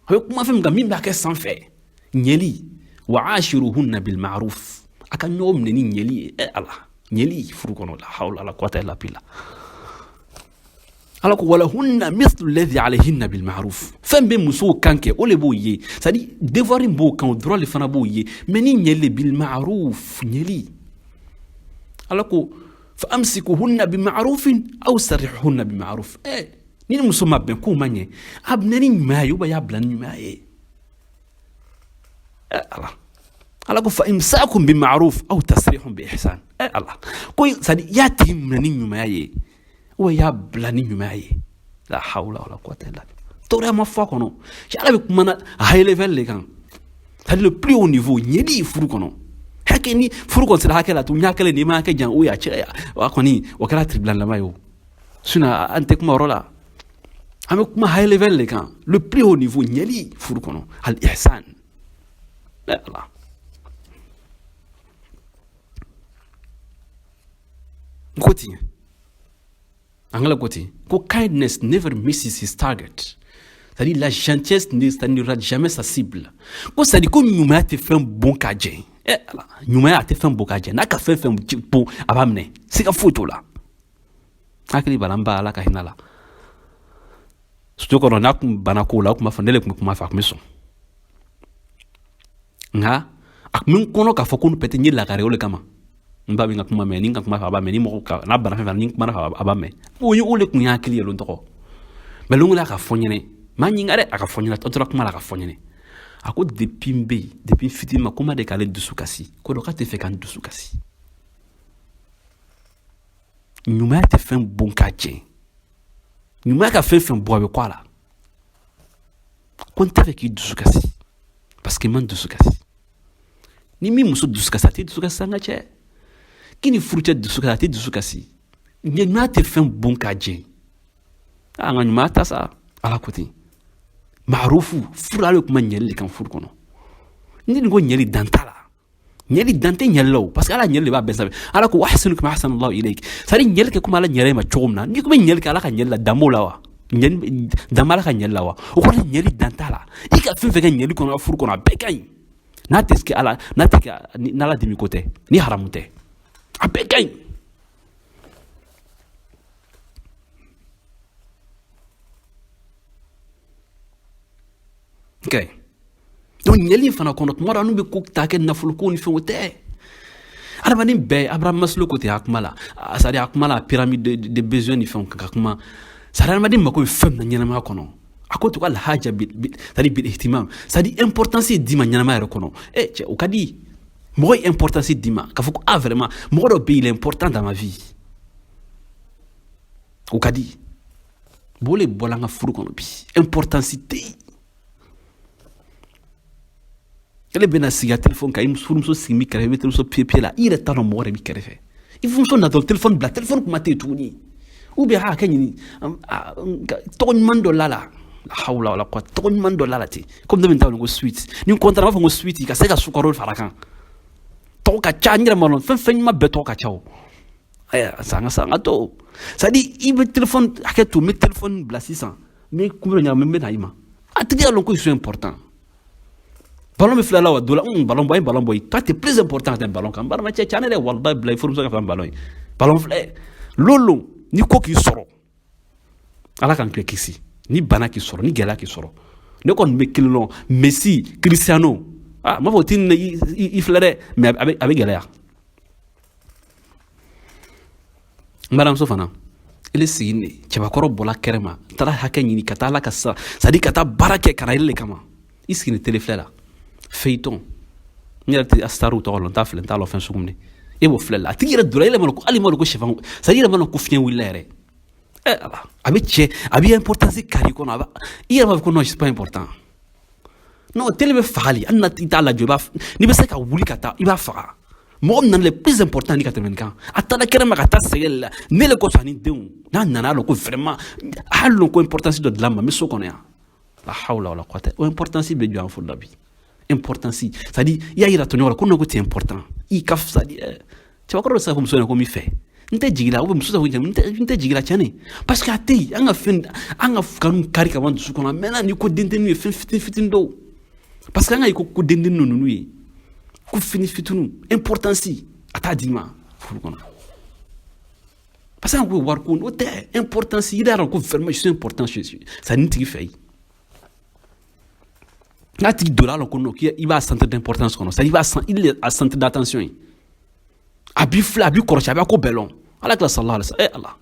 a bɛ kuma fɛn min kan, min b'a kɛ sanfɛ, ɲɛli. Wa ashiruhunna bil ma'ruf, a ka ɲɔgɔn minɛ ni ɲɛli ye. Ɛ ala, ɲɛli furu kɔnɔ, la hawla la quwwata illa billah. Ala ko walahunna mithlu alladhi alayhinna bil ma'ruf. Fɛn bɛ musow kan kɛ, o le b'o ye, c'est à dire devoir in b'o kan, o droit le fana b'o ye, mais ni ɲɛli, bil ma'ruf, ɲɛli. Ala ko fa amsikuhunna bi ma'rufin aw sarrihuhunna bi ma'ruf. Ɛ ni muso ma bɛn, k'o ma ɲɛ, a minɛ ni ɲumanya ye, ou bien y'a bila ni ɲumanya ye. Ɛ ala, ala ko fa imsakun bi ma'ruf aw tasrihun bi ihsan. Ɛ ala ko, c'est à dire i y'a tigi minɛ ni ɲumanya ye, ou y'a bila ni ɲumanya ye. La hawla wala quwwata illa billah. Tɔɔrɔya ma fɔ a kɔnɔ. Ala bɛ kuma na high level de kan, c'est à dire le plus haut niveau, ɲɛli furu kɔnɔ. Hakɛ ni furu kɔni sera hakɛ la tun, n y'a kɛlen ni ma hakɛ jan, o y'a cɛ a kɔni, o kɛra tribunal lama ye. O sinon an tɛ kuma yɔrɔ la, an bɛ kuma high level de kan, le plus haut niveau, ɲɛli furu kɔnɔ, al ihsan. Ala ko ten, anglais ko ten ko kindness never misses his target, c'est-à-dire la gentillesse ne rate jamais sa cible. Ko c'est-à-dire ko ɲumanya tɛ fɛn bon k'a jɛ. Ɛ ala, ɲumanya a tɛ fɛn bon k'a jɛ. N'a ka fɛn fɛn bon, a b'a minɛ, siga foyi t'o la. Hakili b'a la, n ba, ala ka hinɛ la, studio kɔnɔ, n'a kun banna kow la, o tun b'a fɔ ne de tun bɛ kuma fɛ, a tun bɛ sɔn. Nka a tun bɛ n kɔnɔ k'a fɔ ko peut-être n ye lagare, o de kama n ba bɛ n ka kuma mɛn, ni n ka kuma fɛ a b'a mɛn, ni mɔgɔ ka n'a bana fɛn fɛn, ni n kumana fɛ a b'a mɛn. O ye o de kun ye hakili ye lon tɔgɔ. Mais lon a ka fɔ n ɲɛnɛ, maa ɲininka dɛ, a ka fɔ n ɲɛna, an tora kuma la, a ka fɔ n ɲɛnɛ, a ko depuis n bɛ yen, depuis n fitinin ma, ko ma de k'ale dusu kasi, ko dɔ k'a tɛ fɛ ka n dusu kasi. Ɲumanya tɛ fɛn bon k'a jɛ, ɲumanya ka fɛn fɛn bɔ, a bɛ kɔ a la. Ko n tɛ fɛ k'i dusu kasi, parce que n ma n dusu kasi. Ni min muso dusu kasi, a tɛ dusu kasi. An ka cɛ k'i ni furucɛ dusu kasi, a tɛ dusu kasi. Ɲumanya tɛ fɛn bon k'a jɛ. An ka ɲumanya ta sa. Ala ko ten maarufu furu, ale bɛ kuma ɲɛli de kan furu kɔnɔ. Ni nin ko ɲɛli, dan t'a la, ɲɛli dan tɛ ɲɛli la o, parce que ala ɲɛli de b'a bɛɛ sanfɛ. Ala ko ahsinu kama ahsana Allahu ilayk, c'est à dire ɲɛli kɛ komi ala ɲɛra e ma cogo min na. N'i ko bɛ ɲɛli kɛ ala ka ɲɛli la, dan b'o la wa? Ɲɛli dan b'ala ka ɲɛli la wa? O kɔrɔ ɲɛli dan t'a la. I ka fɛn fɛn kɛ ɲɛli kɔnɔ, furu kɔnɔ, a bɛɛ ka ɲi, n'a tɛ kɛ ala, n'a tɛ kɛ n'ala dimi ko tɛ, ni haramu tɛ, a bɛɛ ka ɲi. Ok, donc ɲɛli fana kɔnɔ, tuma dɔ n'u bɛ ko ta kɛ nafolo ko ni fɛnw tɛ, Adamaden bɛɛ, Abraham Maslow ko ten a kuma la, c'est à dire a kuma la pyramide de besoin ni fɛnw ka kuma. C'est à dire adamaden mako bɛ fɛn min na ɲɛnamaya kɔnɔ, a ko to ka alhaja, c'est à dire bil ihtimam, c'est à dire importance d'i ma ɲɛnamaya yɛrɛ kɔnɔ. Eh cɛ, o ka di mɔgɔ ye, importance d'i ma k'a fɔ ko ah vraiment, mɔgɔ dɔ bɛ yen, il est important dans ma vie, o ka di. Bon, o de bɔla an ka furu kɔnɔ bi, importance tɛ yen. Ele bɛna sigi a téléphone kan, i furumuso sigi b'i kɛrɛfɛ, i bɛ téléphone pied pied la, i yɛrɛ t'a dɔn mɔgɔ de b'i kɛrɛfɛ. I furumuso natɔ, téléphone bila, téléphone kuma tɛ yen tuguni, ou bien a kɛ ɲini tɔgɔ ɲuman dɔ la la hawla wala quwwata, tɔgɔ ɲuman dɔ la la ten, komi ne bɛ taa ko sweet ni n kɔntara, b'a fɔ ko sweet ka se ka sukaro fara kan, tɔgɔ ka ca. N yɛrɛ ma dɔn fɛn fɛn ɲuman bɛɛ tɔgɔ ka ca. O aya san ka san ka to, c'est à dire i bɛ téléphone hakɛ to, n bɛ téléphone bila sisan, n bɛ kunbɛ ɲagami, n bɛ na i ma. A tigi y'a dɔn ko ils sont importants. Ballon bɛ filɛ la wa dɔ la, ballon bɔ, a ye ballon bɔ, toi, t'es plus important ka tɛmɛ ballon kan. N balimakɛ cɛ, ne yɛrɛ walahi bila i furumuso ka fisa ballon ye. Ballon filɛ lolo, ni ko k'i sɔrɔ, Ala k'an kɛ kisi, ni bana k'i sɔrɔ, ni gɛlɛya k'i sɔrɔ, ne kɔni bɛ kelen lɔn, Messi, Cristiano, ah, n b'a fɔ o ti i filɛ dɛ, mais a bɛ gɛlɛya. N balimamuso fana, ele sigi ne cɛbakɔrɔ bɔla kɛrɛ ma, taara hakɛ ɲini ka taa Ala ka sa, c'est à dire ka taa baara kɛ ka na ele de kama, i sigi ni télé filɛ la, feuilleton, n yɛrɛ tɛ starw tɔgɔ lɔn, n t'a filɛ, n t'a lɔn fɛn sugu minɛ, e b'o filɛ la. A tigi yɛrɛ donna, e yɛrɛ ma ko hali ma ko sɛfan, c'est à dire i yɛrɛ ma ko fiɲɛ wulila yɛrɛ. Ɛ Ala, a bɛ cɛ, a bɛ importance kari kɔnɔ, a b'a i yɛrɛ b'a fɔ ko non, c'est pas important. Non, télé bɛ fagali, hali n'a i t'a lajɔ, i b'a n'i bɛ se ka wuli ka taa, i b'a faga. Mɔgɔ min nana le plus important ni ka tɛmɛ nin kan, a taara kɛnɛ ma ka taa sɛgɛn la ne le kosɔn ani denw, n'a nana a lɔn ko vraiment, a y'a lɔn ko importance dɔ dilan ma, n bɛ so kɔnɔ yan. La hawla wala quwwata, o importance bɛ jɔ an furu la bi. Importance, c'est à dire i y'a yira tɔɲɔgɔn la ko non, ko t'es important, i ka c'est à dire cɛbakɔrɔ bɛ se ka fɔ muso ɲɛna ko n b'i fɛ, n tɛ jigin la, ou bien muso tɛ fɔ n tɛ jigin la tiɲɛ, parce que a tɛ yen. An ka fɛn, an ka kanu kari ka bɔ dusu kɔnɔ, a mɛnna ni ko dendenninw ye, fɛn fitinin fitinin dɔw, parce que an ka ye ko dendennin ninnu ye ko fini fitinin, importance a t'a d'i ma furu kɔnɔ, parce que an ko wari ko o tɛ importance. I yɛrɛ ko vraiment, je suis important chez ça, nin tigi fɛ yen, n'a tigi donna a la ko non, k'i b'a centre d'importance kɔnɔ, c'est à dire i b'a il a centre d'attention ye, a b'i filɛ, a b'i kɔrɔsi, a b'a ko bɛɛ lɔn. Ala kira sallallahu alaihi wasallam, eh Ala,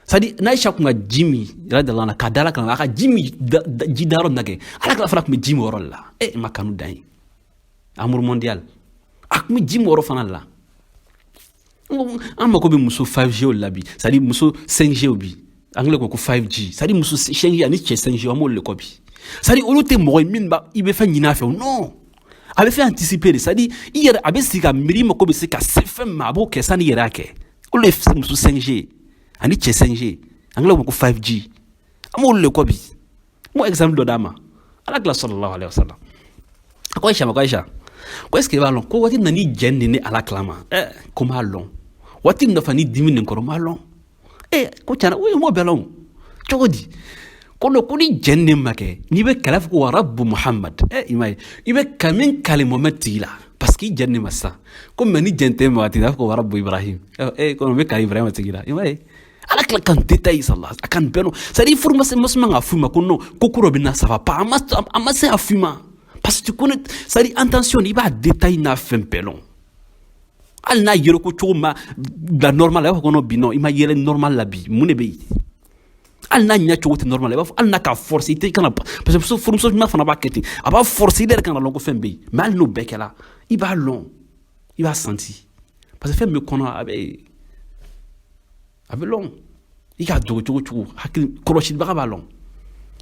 c'est à dire n'Aïcha kun ka ji min radiyallahu anha, k'a da Ala kan, a ka ji min ji dayɔrɔ min na kɛ, Ala kira fana tun bɛ ji min o yɔrɔ de la. Eh, ma kanu dan ye amour mondial, a tun bɛ ji min o yɔrɔ fana de la. An mako bɛ muso 5G la bi, c'est à dire muso 5G bi, anglais ko ko 5G, c'est à dire muso 5G ani cɛ 5G, an b'olu de kɔ bi. C'est à dire olu tɛ mɔgɔ ye min b'a i bɛ fɛn ɲini a fɛ, non, a bɛ fɛn anticiper de, c'est à dire i yɛrɛ a bɛ sigi ka miiri, i mako bɛ se ka se fɛn min ma, a b'o kɛ sanni i yɛrɛ y'a kɛ. Olu ye muso 5G ani cɛ 5G, anglais ko ko 5G, an b'olu de kɔ bi. N b'o exemple dɔ d'a ma. Ala kira sallallahu alaihi wasallam a ko Aïcha ma, ko Aïcha, ko est ce que i b'a lɔn ko waati min na ni jɛn ni ne Ala kila ma, ɛ ko n b'a lɔn, waati min na fa ni dimi nin kɔrɔ, n b'a lɔn. Ɛ ko tiɲɛna, o ye m'o bɛɛ lɔn cogo di? Ko non, ko ni jɛn ne ma kɛ, n'i bɛ kɛlɛ fɔ ko wa rabu Muhammad, ɛ i m'a ye, i bɛ ka min kale Muhammad tigi la, parce que i jɛn ne ma sisan ko, mais ni jɛn tɛ ma waati, i b'a fɔ ko wa rabu Ibrahim, ɛ ko n bɛ kale Ibrahim tigi la. I m'a ye, Ala kila kan détail sallallahu a kan bɛɛ nɔ, c'est à dire furu ma se man ka f'u ma ko non, ko ko dɔ bɛ na, ça va pas, a ma se a f'u ma, parce que tu connais, c'est à dire intention, i b'a détail n'a fɛn bɛɛ lɔn. Hali n'a yɛrɛ ko cogo ma bila normal la, i b'a fɔ ko non, bi non, i ma yɛlɛ normal la bi, mun de bɛ yen? Hali n'a ɲɛ cogo tɛ normal la, i b'a fɔ hali n'a k'a forcer, i tɛ kana, parce que furumuso ɲuman fana b'a kɛ ten, a b'a forcer, i yɛrɛ kana lɔn ko fɛn bɛ yen, mais hali n'o bɛɛ kɛla, i b'a lɔn, i b'a senti, parce que fɛn bɛ kɔnɔ, a bɛ lɔn. I k'a dogo cogo cogo, hakili kɔlɔsibaga b'a lɔn.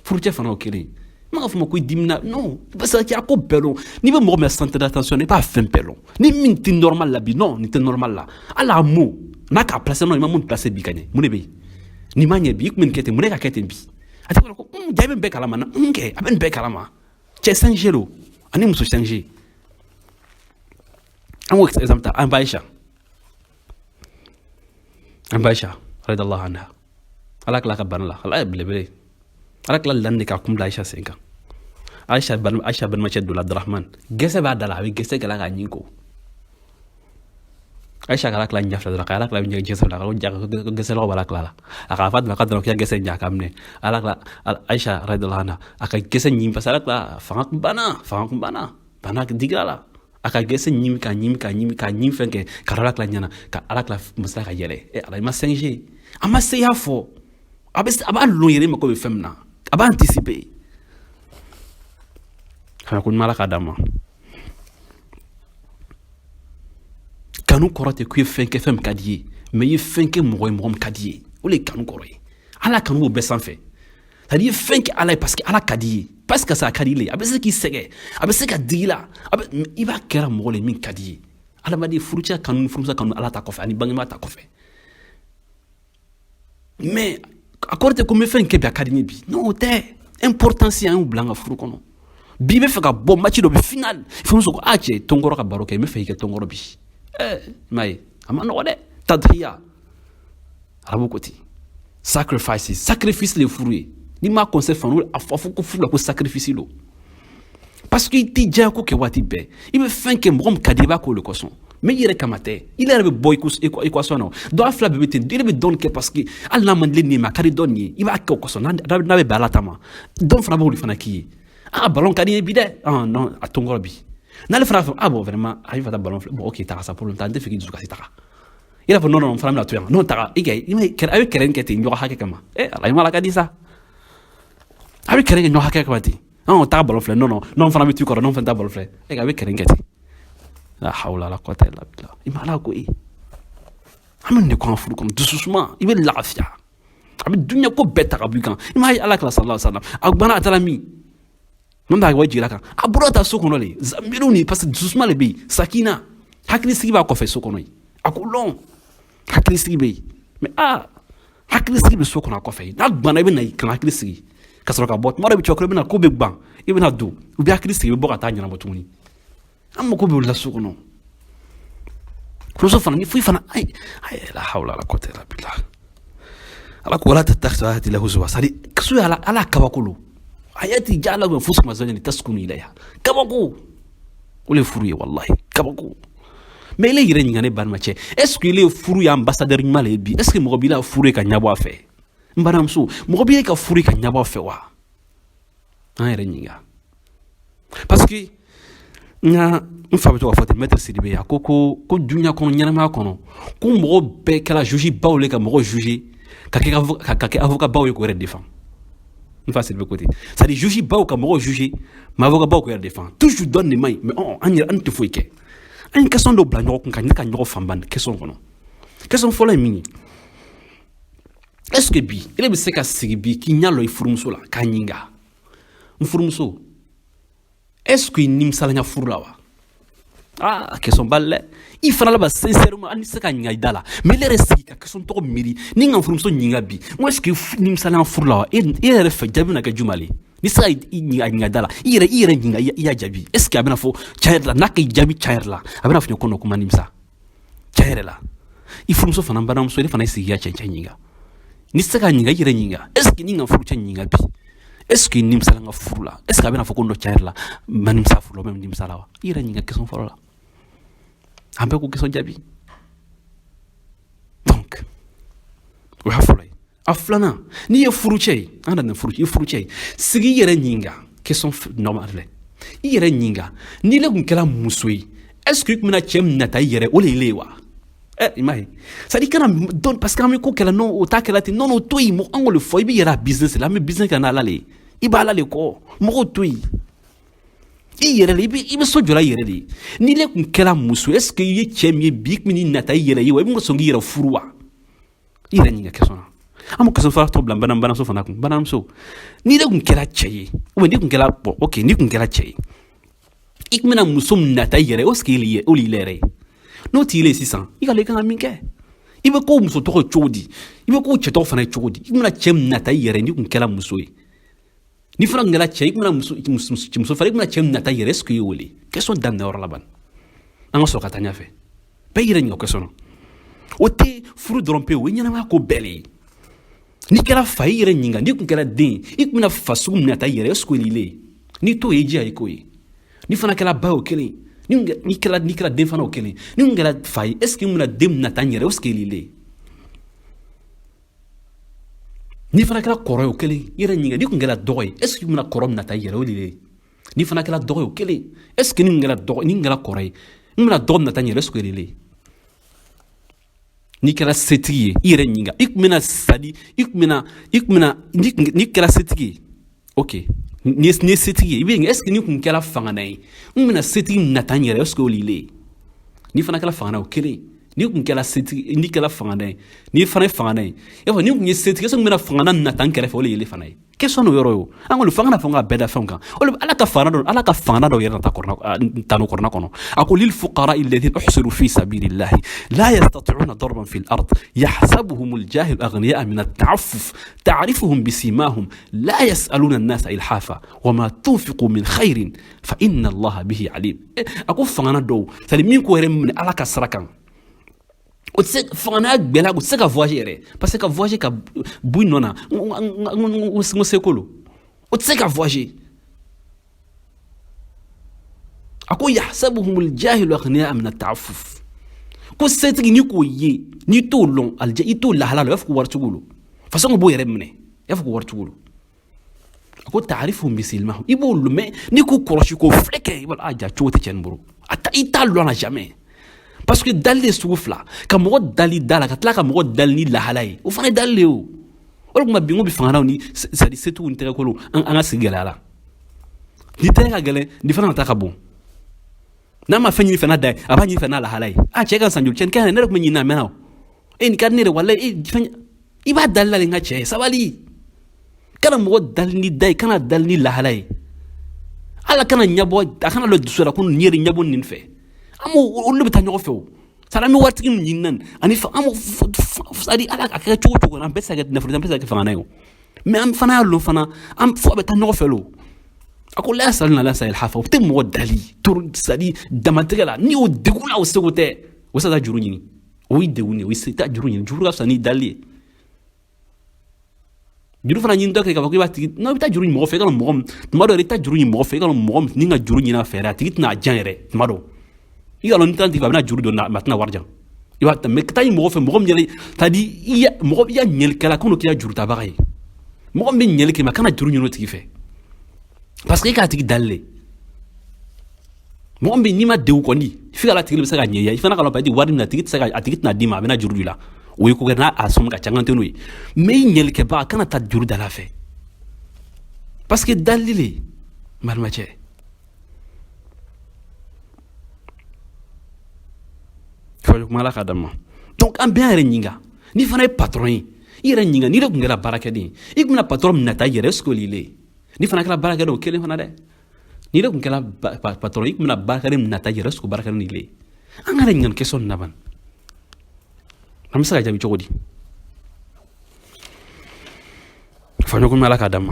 Furucɛ fana o kelen, n ma k'a fɔ ma ko i dimina, non, parce que a ko bɛɛ lɔn. N'i bɛ mɔgɔ min centre d'attention, i b'a fɛn bɛɛ lɔn. Ni min tɛ normal la bi, non, nin tɛ normal la, hali a mot n'a k'a placer, non, i ma mun placer bi ka ɲɛ, mun de bɛ yen? Nin ma ɲɛ bi, i kun bɛ nin kɛ ten, mun de ka kɛ ten bi? A tɛ ko ja, i bɛ nin bɛɛ kalama na, n kɛ a bɛ nin bɛɛ kalama. Cɛ 5G don ani muso 5G. An k'o exemple ta, an ba Aïcha, an ba Aïcha radiyallahu anha, Ala kila ka bana la, Ala ye belebele, Ala kila lan de ka kun bila Aïcha sen kan. Aïcha Aïcha balimacɛ donna, Abdurahman, gɛsɛ b'a da la, a bɛ gɛsɛ kɛla k'a ɲin ko. Aïcha ka Ala kila ɲɛ fila dɔrɔn, ka Ala kila ɲɛ gɛsɛ la, ko gɛsɛ lɔgɔ b'a la kila la, a k'a fɔ ka dɔrɔn k'i ka gɛsɛ ɲa k'a minɛ. Ala kila Aïcha radiyallahu anha a ka gɛsɛ ɲin, parce que Ala kila fanga kun banna, fanga kun banna, bana digira la. A ka gɛsɛ ɲimi ka ɲimi ka ɲimi ka ɲimi fɛn kɛ ka ala tila ɲɛna ka ala tila masala ka yɛlɛ. Ɛ ala, i ma 5G, a ma se y'a fɔ, a bɛ a b'a lɔn yɛrɛ mako bɛ fɛn min na, a b'a anticiper. Fana ko ɲuman ala k'a d'an ma. Kanu kɔrɔ tɛ k'i ye fɛn kɛ fɛn min ka di ye, mais i ye fɛn kɛ mɔgɔ ye mɔgɔ min ka di ye, o de ye kanu kɔrɔ ye. Ala kanu b'o bɛɛ sanfɛ. C'est à dire i ye fɛn kɛ ala ye parce que ala ka di ye, parce que ça ka di i ye, a bɛ se k'i sɛgɛn, a bɛ se ka digi i la, a bɛ i b'a kɛra mɔgɔ le min ka di ye. Adamaden furucɛ kanu ni furumuso kanu ala ta kɔfɛ ani bangebaa ta kɔfɛ, mais a kɔrɔ tɛ ko n bɛ fɛn kɛ bi a ka di n ye bi. Non, o tɛ. Importance an y'o bila an ka furu kɔnɔ. Bi i bɛ fɛ ka bɔ match dɔ bɛ final, furumuso ko a cɛ tɔnkɔrɔ ka baro kɛ, n bɛ fɛ i kɛ tɔnkɔrɔ bi. Ɛɛ, i m'a ye, a ma nɔgɔ dɛ. Tadhiya, arabu ko ten, sacrifice, sacrifice le furu ye. N'i m'a conseil faamu, a fɔ ko furu la ko sacrifice don, parce que i t'i diya ko kɛ waati bɛɛ. I bɛ fɛn kɛ mɔgɔ min ka di i b'a k'o de kosɔn, mais i yɛrɛ kama tɛ. I yɛrɛ bɛ bɔ équation na. Dɔw fila bɛɛ bɛ ten. I bɛ dɔɔnin kɛ parce que hali n'a man di nin ma, a ka di dɔ nin ye, i b'a kɛ o kosɔn. N'a bɛ bɛn ala ta ma, dɔn fana b'o de fana k'i ye. Ah, ballon ka di n ye bi dɛ. Ah non, a to n kɔrɔ bi. N'ale fana fɔ, ah bon, vraiment, a bɛ fɛ ka taa ballon filɛ. Bon, ok, taga sa, problème t'a, n tɛ fɛ k'i dusu kasi, taga. I n'a fɔ non non, n fana bɛna to yan. Non, taga. I kɛ i ma a bɛ kɛlɛ in kɛ ten ɲɔgɔn hakɛ kama. Eh ala, i ma ala ka di sa. A bɛ kɛlɛ kɛ ɲɔgɔn hakɛ kama ten. Non, taga ballon filɛ. Non non non, fana bɛ t'i kɔrɔ. Non, fana taa ballon filɛ. E a bɛ kɛlɛ in kɛ ten. La hawla la quwwata illa billah. I ma ala ko e an bɛ nin de kɔ an furu kɔnɔ. Dususuma, i bɛ lafiya, a bɛ dunuya ko bɛɛ ta ka bɔ i kan. I m'a ye ala kira sallallahu alaihi wasallam, a gbana a taara min mun b'a wa jira kan, a bɔra ta so kɔnɔ le miiriw ni, parce que dususuma de bɛ yen. Sakina, hakilisigi b'a kɔfɛ so kɔnɔ yen. A ko lɔn hakilisigi bɛ yen, mais aa, hakilisigi bɛ so kɔnɔ a kɔfɛ. N'a gbana, i bɛ na ka na hakili sigi ka sɔrɔ ka bɔ. Tuma dɔ bɛ cɛkɔrɔba bɛna ko bɛ ban, i bɛna don, u bɛ hakili sigi, i bɛ bɔ ka taa ɲɛnabɔ tuguni. An mako bɛ o la so kɔnɔ. Furumuso fana ni foyi fana, ayi ayi, la hawla la quwwata illa billah. Ala ko wala tattakhidhu ayati llahi huzwa. C'est à dire so ye ala ala kabako lo. Ayati ja'ala lakum anfusakum azwajan litaskunu ilayha. Kabako o le furu ye, wallahi kabako. Mais ile yɛrɛ ɲininka ne balimacɛ, est ce que ile ye furu ye ambassadeur ɲuman le ye bi? Est ce que mɔgɔ b'i la furu ye ka ɲɛbɔ a fɛ? N balimamuso, mɔgɔ b'i ka furu ye ka ɲɛbɔ a fɛ wa? An yɛrɛ ɲininka, parce que n ka n fa bɛ to k'a fɔ ten, maître Sidibe, a ko ko dunuya kɔnɔ, ɲɛnamaya kɔnɔ, ko mɔgɔ bɛɛ kɛra juge baw le ka mɔgɔ juger, ka kɛ avocat baw ye k'o yɛrɛ défend. N fa Sidibe ko ten, c'est à dire juge baw ka mɔgɔw juger, mais avocat baw k'o yɛrɛ défend toujours. Dɔn de man ɲi, mais an yɛrɛ an tɛ foyi kɛ. An ye question dɔw bila ɲɔgɔn kun ka ne ka ɲɔgɔn fanba nin question kɔnɔ. Question fɔlɔ ye min ye: est ce que bi ele bɛ se ka sigi bi k'i ɲɛ lɔ i furumuso la k'a ɲininka, n furumuso, est ce que i nimisala n ka furu la wa? Ah, question ba dɛ. I fana laban sincèrement, hali ni se ka ɲininka i da la, mais ile yɛrɛ sigi ka question tɔgɔ miiri. Ni n ka furumuso ɲininka bi, n ko est ce que nimisala n ka furu la wa? E yɛrɛ fɛ, jaabi bɛna kɛ jumɛn le? Ni se ka i ɲininka da la, i yɛrɛ ɲininka, i y'a jaabi, est ce que a bɛna fɔ tiɲɛ yɛrɛ la? N'a k'i jaabi tiɲɛ yɛrɛ la, a bɛna fɔ ko non, ko ma nimisa tiɲɛ yɛrɛ la. I furumuso fana, balimamuso, e fana ye sigi ka cɛncɛn ɲininka. Ni se ka ɲininka, i yɛrɛ ɲininka, est ce que ni n ka furucɛ ɲininka bi, est ce que nimisala n ka furu la, est ce que a bɛna fɔ ko non, tiɲɛ yɛrɛ la, n ma nimisa furu la, ou bien nimisa la wa? I yɛrɛ ɲininka question fɔlɔ la. An bɛɛ ko question jaabi. Donc o y'a fɔlɔ ye. A filanan, n'i ye furucɛ ye, an nana furu, i furucɛ ye, sigi i yɛrɛ ɲininka question normal filɛ. I yɛrɛ ɲininka, n'i le kun kɛra muso ye, est ce que i kun bɛna cɛ min nata i yɛrɛ, o le ye le ye wa? Ɛ, i m'a ye, c'est à dire kana dɔn, parce que an bɛ ko kɛla, non, o t'a kɛla ten. Non non, o to yen. Mɔgɔ an k'o le fɔ, i b'i yɛrɛ a business la, an bɛ business kɛ n'ala le ye, i b'a ala le kɔ. Mɔgɔw to yen, i yɛrɛ le, i bɛ so jɔla i yɛrɛ de ye. N'i le kun kɛra muso, est ce que i ye cɛ min ye bi, i kun bɛ n'i nata i yɛrɛ ye wa? I bɛ sɔn k'i yɛrɛ furu wa? I yɛrɛ ɲininka question na. An bɛ question fɔlɔ tɔ bila balimamuso fana kun. Balimamuso, n'i le kun kɛra cɛ ye, ou bien n'i kun kɛra, bon, ok, n'i kun kɛra cɛ ye, i kun bɛna muso min nata i yɛrɛ, est ce que o le y'i yɛrɛ ye? N'o t'i ye sisan, i ka i kan ka min kɛ, i bɛ ko muso tɔgɔ cogo di? I bɛ ko cɛ tɔgɔ fana ye cogo di? I bɛna cɛ min nata i yɛrɛ, n'i kun kɛra muso ye, ni fana kun kɛra cɛ, i kun bɛna muso fana, i bɛna cɛ min nata i yɛrɛ, est ce que i y'o wele? Question daminɛ yɔrɔ laban, an ka sɔrɔ ka taa ɲɛfɛ. Bɛɛ yɛrɛ ɲininka question na. O tɛ furu dɔrɔn pe, o ye ɲɛnamaya ko bɛɛ le ye. N'i kɛra fa, i yɛrɛ ɲininka, n'i kun kɛra den ye, i kun bɛna fa sugu min nata i yɛrɛ, est ce que o y'i le ye? N'i t'o ye, i jija i k'o ye. Ni fana kɛra ba ye, o kelen. N'i kɛra den fana, o kelen. Ni kun kɛra fa ye, est ce que n bɛna den min nata n yɛrɛ, est ce que i le ye? N'i fana kɛra kɔrɔ ye, o kelen. I yɛrɛ ɲininka, n'i kun kɛra dɔgɔ ye, est ce que i bɛna kɔrɔ min nata i yɛrɛ, o de ye? N'i fana kɛra dɔgɔ ye, o kelen. Est ce que ni n kɛra dɔgɔ, ni n kɛra kɔrɔ ye, n bɛna dɔgɔ nata n yɛrɛ, est ce que le n'i kɛra setigi ye, i yɛrɛ ɲininka, i tun bɛna sadi, i tun bɛna, i tun bɛna, n'i kɛra setigi ye, ok, n'i ye setigi ye, i bɛ, est ce que n'i tun kɛra fangana ye, n bɛna setigi nata n yɛrɛ, est ce que o l'ile ye? N'i fana kɛra fangana ye, o kelen. N'i tun kɛra setigi, n'i kɛra fangana ye, n'i fana ye fangana ye, i b'a fɔ n'i tun ye setigi, est ce que n bɛna fangana nata n kɛrɛfɛ, o le y'ile fana ye? Question n'o yɔrɔ ye o. An kɔni fanga na fɔ ka bɛɛ da fɛnw kan. O le Ala ka fanga dɔ, Ala ka fanga dɔ yɛrɛ nata kɔrɔna tanu kɔrɔna kɔnɔ. A ko lil fuqara alladhina uhsiru fi sabilillahi la yastati'una darban fil ard yahsabuhum al-jahil aghniya'a min at-ta'affuf ta'rifuhum bisimahum la yas'aluna an-nasa ilhafa wa ma tunfiqu min khairin fa inna Allaha bihi alim. A ko fangana dɔw, c'est à dire min ko yɛrɛ minɛ Ala ka sira kan, o tɛ se fanganaya gbɛla, o tɛ se ka voyager yɛrɛ, parce que ka voyager ka bɔ i nɔ na, n ko seko lo, o tɛ se ka voyager. A ko yahsabuhumul jahilu aghniya min at-ta'affuf, ko setigi n'i k'o ye, n'i t'o lɔn, alijɛ i t'o lahala la, i b'a fɔ ko waritigiw lo, façon b'o yɛrɛ minɛ, i b'a fɔ ko waritigiw lo. A ko ta'rifuhum bisimahum, i b'o lɔn, mais n'i k'o kɔlɔsi k'o filɛ kɛ, i b'a a ja cogo tɛ cɛ nin bolo, a ta i t'a lɔn na jamais. Parce que dali de sugu fila, ka mɔgɔ dali da la, ka tila ka mɔgɔ dali ni lahala ye, o fana ye dali de ye. O o de kuma bi n ko bi fanganaw ni c'est à dire setigiw ni tɛgɛkolow, an ka sigi gɛlɛya la. Ni tɛgɛ ka gɛlɛn, ni fana ta ka bon, n'a ma fɛn ɲini fɛn n'a da ye, a b'a ɲini fɛn n'a lahala ye. A cɛ ka san joli cɛ nin kɛ, ne yɛrɛ tun bɛ ɲini a mɛnna o, e nin ka di ne yɛrɛ, walayi e fɛn i b'a dali la de. N ka cɛ sabali, kana mɔgɔ dali ni da ye, kana dali ni lahala ye. Ala kana ɲɛbɔ, a kana lɔ dusu la ko nin yɛrɛ ɲɛbɔ nin fɛ. An b'o olu de bɛ taa ɲɔgɔn fɛ o. C'est à dire an bɛ waritigi min ɲini na ani an b'o, c'est à dire Ala a kɛra cogo o cogo, an bɛɛ tɛ se ka kɛ nafolo, an bɛɛ tɛ se ka kɛ fangana ye o. Mais an fana y'a lɔn fana, an fo a bɛ taa ɲɔgɔn fɛ lo. A ko la yasaluna nasa ilhafa, o tɛ mɔgɔ dali toro, c'est à dire damatɛgɛ la, n'i y'o degun la, o seko tɛ, o se ka taa juru ɲini, o y'i degun de, o ye taa juru ɲini. Juru ka fisa ni dali ye. Juru fana ɲini dɔ kɛ k'a fɔ k'i b'a tigi n'aw bɛ taa juru ɲini mɔgɔ fɛ, i ka mɔgɔ min tuma dɔ i taa juru ɲini mɔgɔ fɛ, i ka mɔgɔ min ni ka juru ɲini a fɛ yɛrɛ, a tigi tɛna a jan yɛrɛ. Tuma dɔ i ka lɔn ni taa tigi fɛ, a bɛna juru don, a tɛna wari jan. I b'a ta, mais ka taa ɲini mɔgɔ fɛ, mɔgɔ min yɛrɛ, c'est à dire i ya mɔgɔ, i ya ɲɛlikɛla ko k'i ya juru tabaga ye, mɔgɔ min bɛ ɲɛli kɛ ma, kana juru ɲini o tigi fɛ, parce que e k'a tigi dali le. Mɔgɔ min bɛ n'i ma degun kɔni f'i ka la, tigi bɛ se ka ɲɛ i fana ka lɔn, parce que wari min a tigi tɛ se ka, a tigi tɛna d'i ma, a bɛna juru don i la. O ye ko kɛ n'a a sɔmi ka ca, n tɛ n'o ye. Mais i ɲɛlikɛbaga kana taa juru da la fɛ, parce que dali le, n balimacɛ. Fɔli kuma Ala ka d'a ma. Donc an bɛɛ y'an yɛrɛ ɲininka, n'i fana ye patron ye, i yɛrɛ ɲininka, n'i yɛrɛ tun kɛra baarakɛden ye, i tun bɛna patron min nata i yɛrɛ, est ce que o l'ile ye? N'i fana kɛra baarakɛden, o kelen fana dɛ. N'i yɛrɛ tun kɛra patron ye, i tun bɛna baarakɛden min nata i yɛrɛ, est ce que baarakɛden l'ile ye? An ka yɛrɛ ɲininka question nin na ban, an bɛ se ka jaabi cogo di? Faɲɔgɔn Ala k'a d'an ma.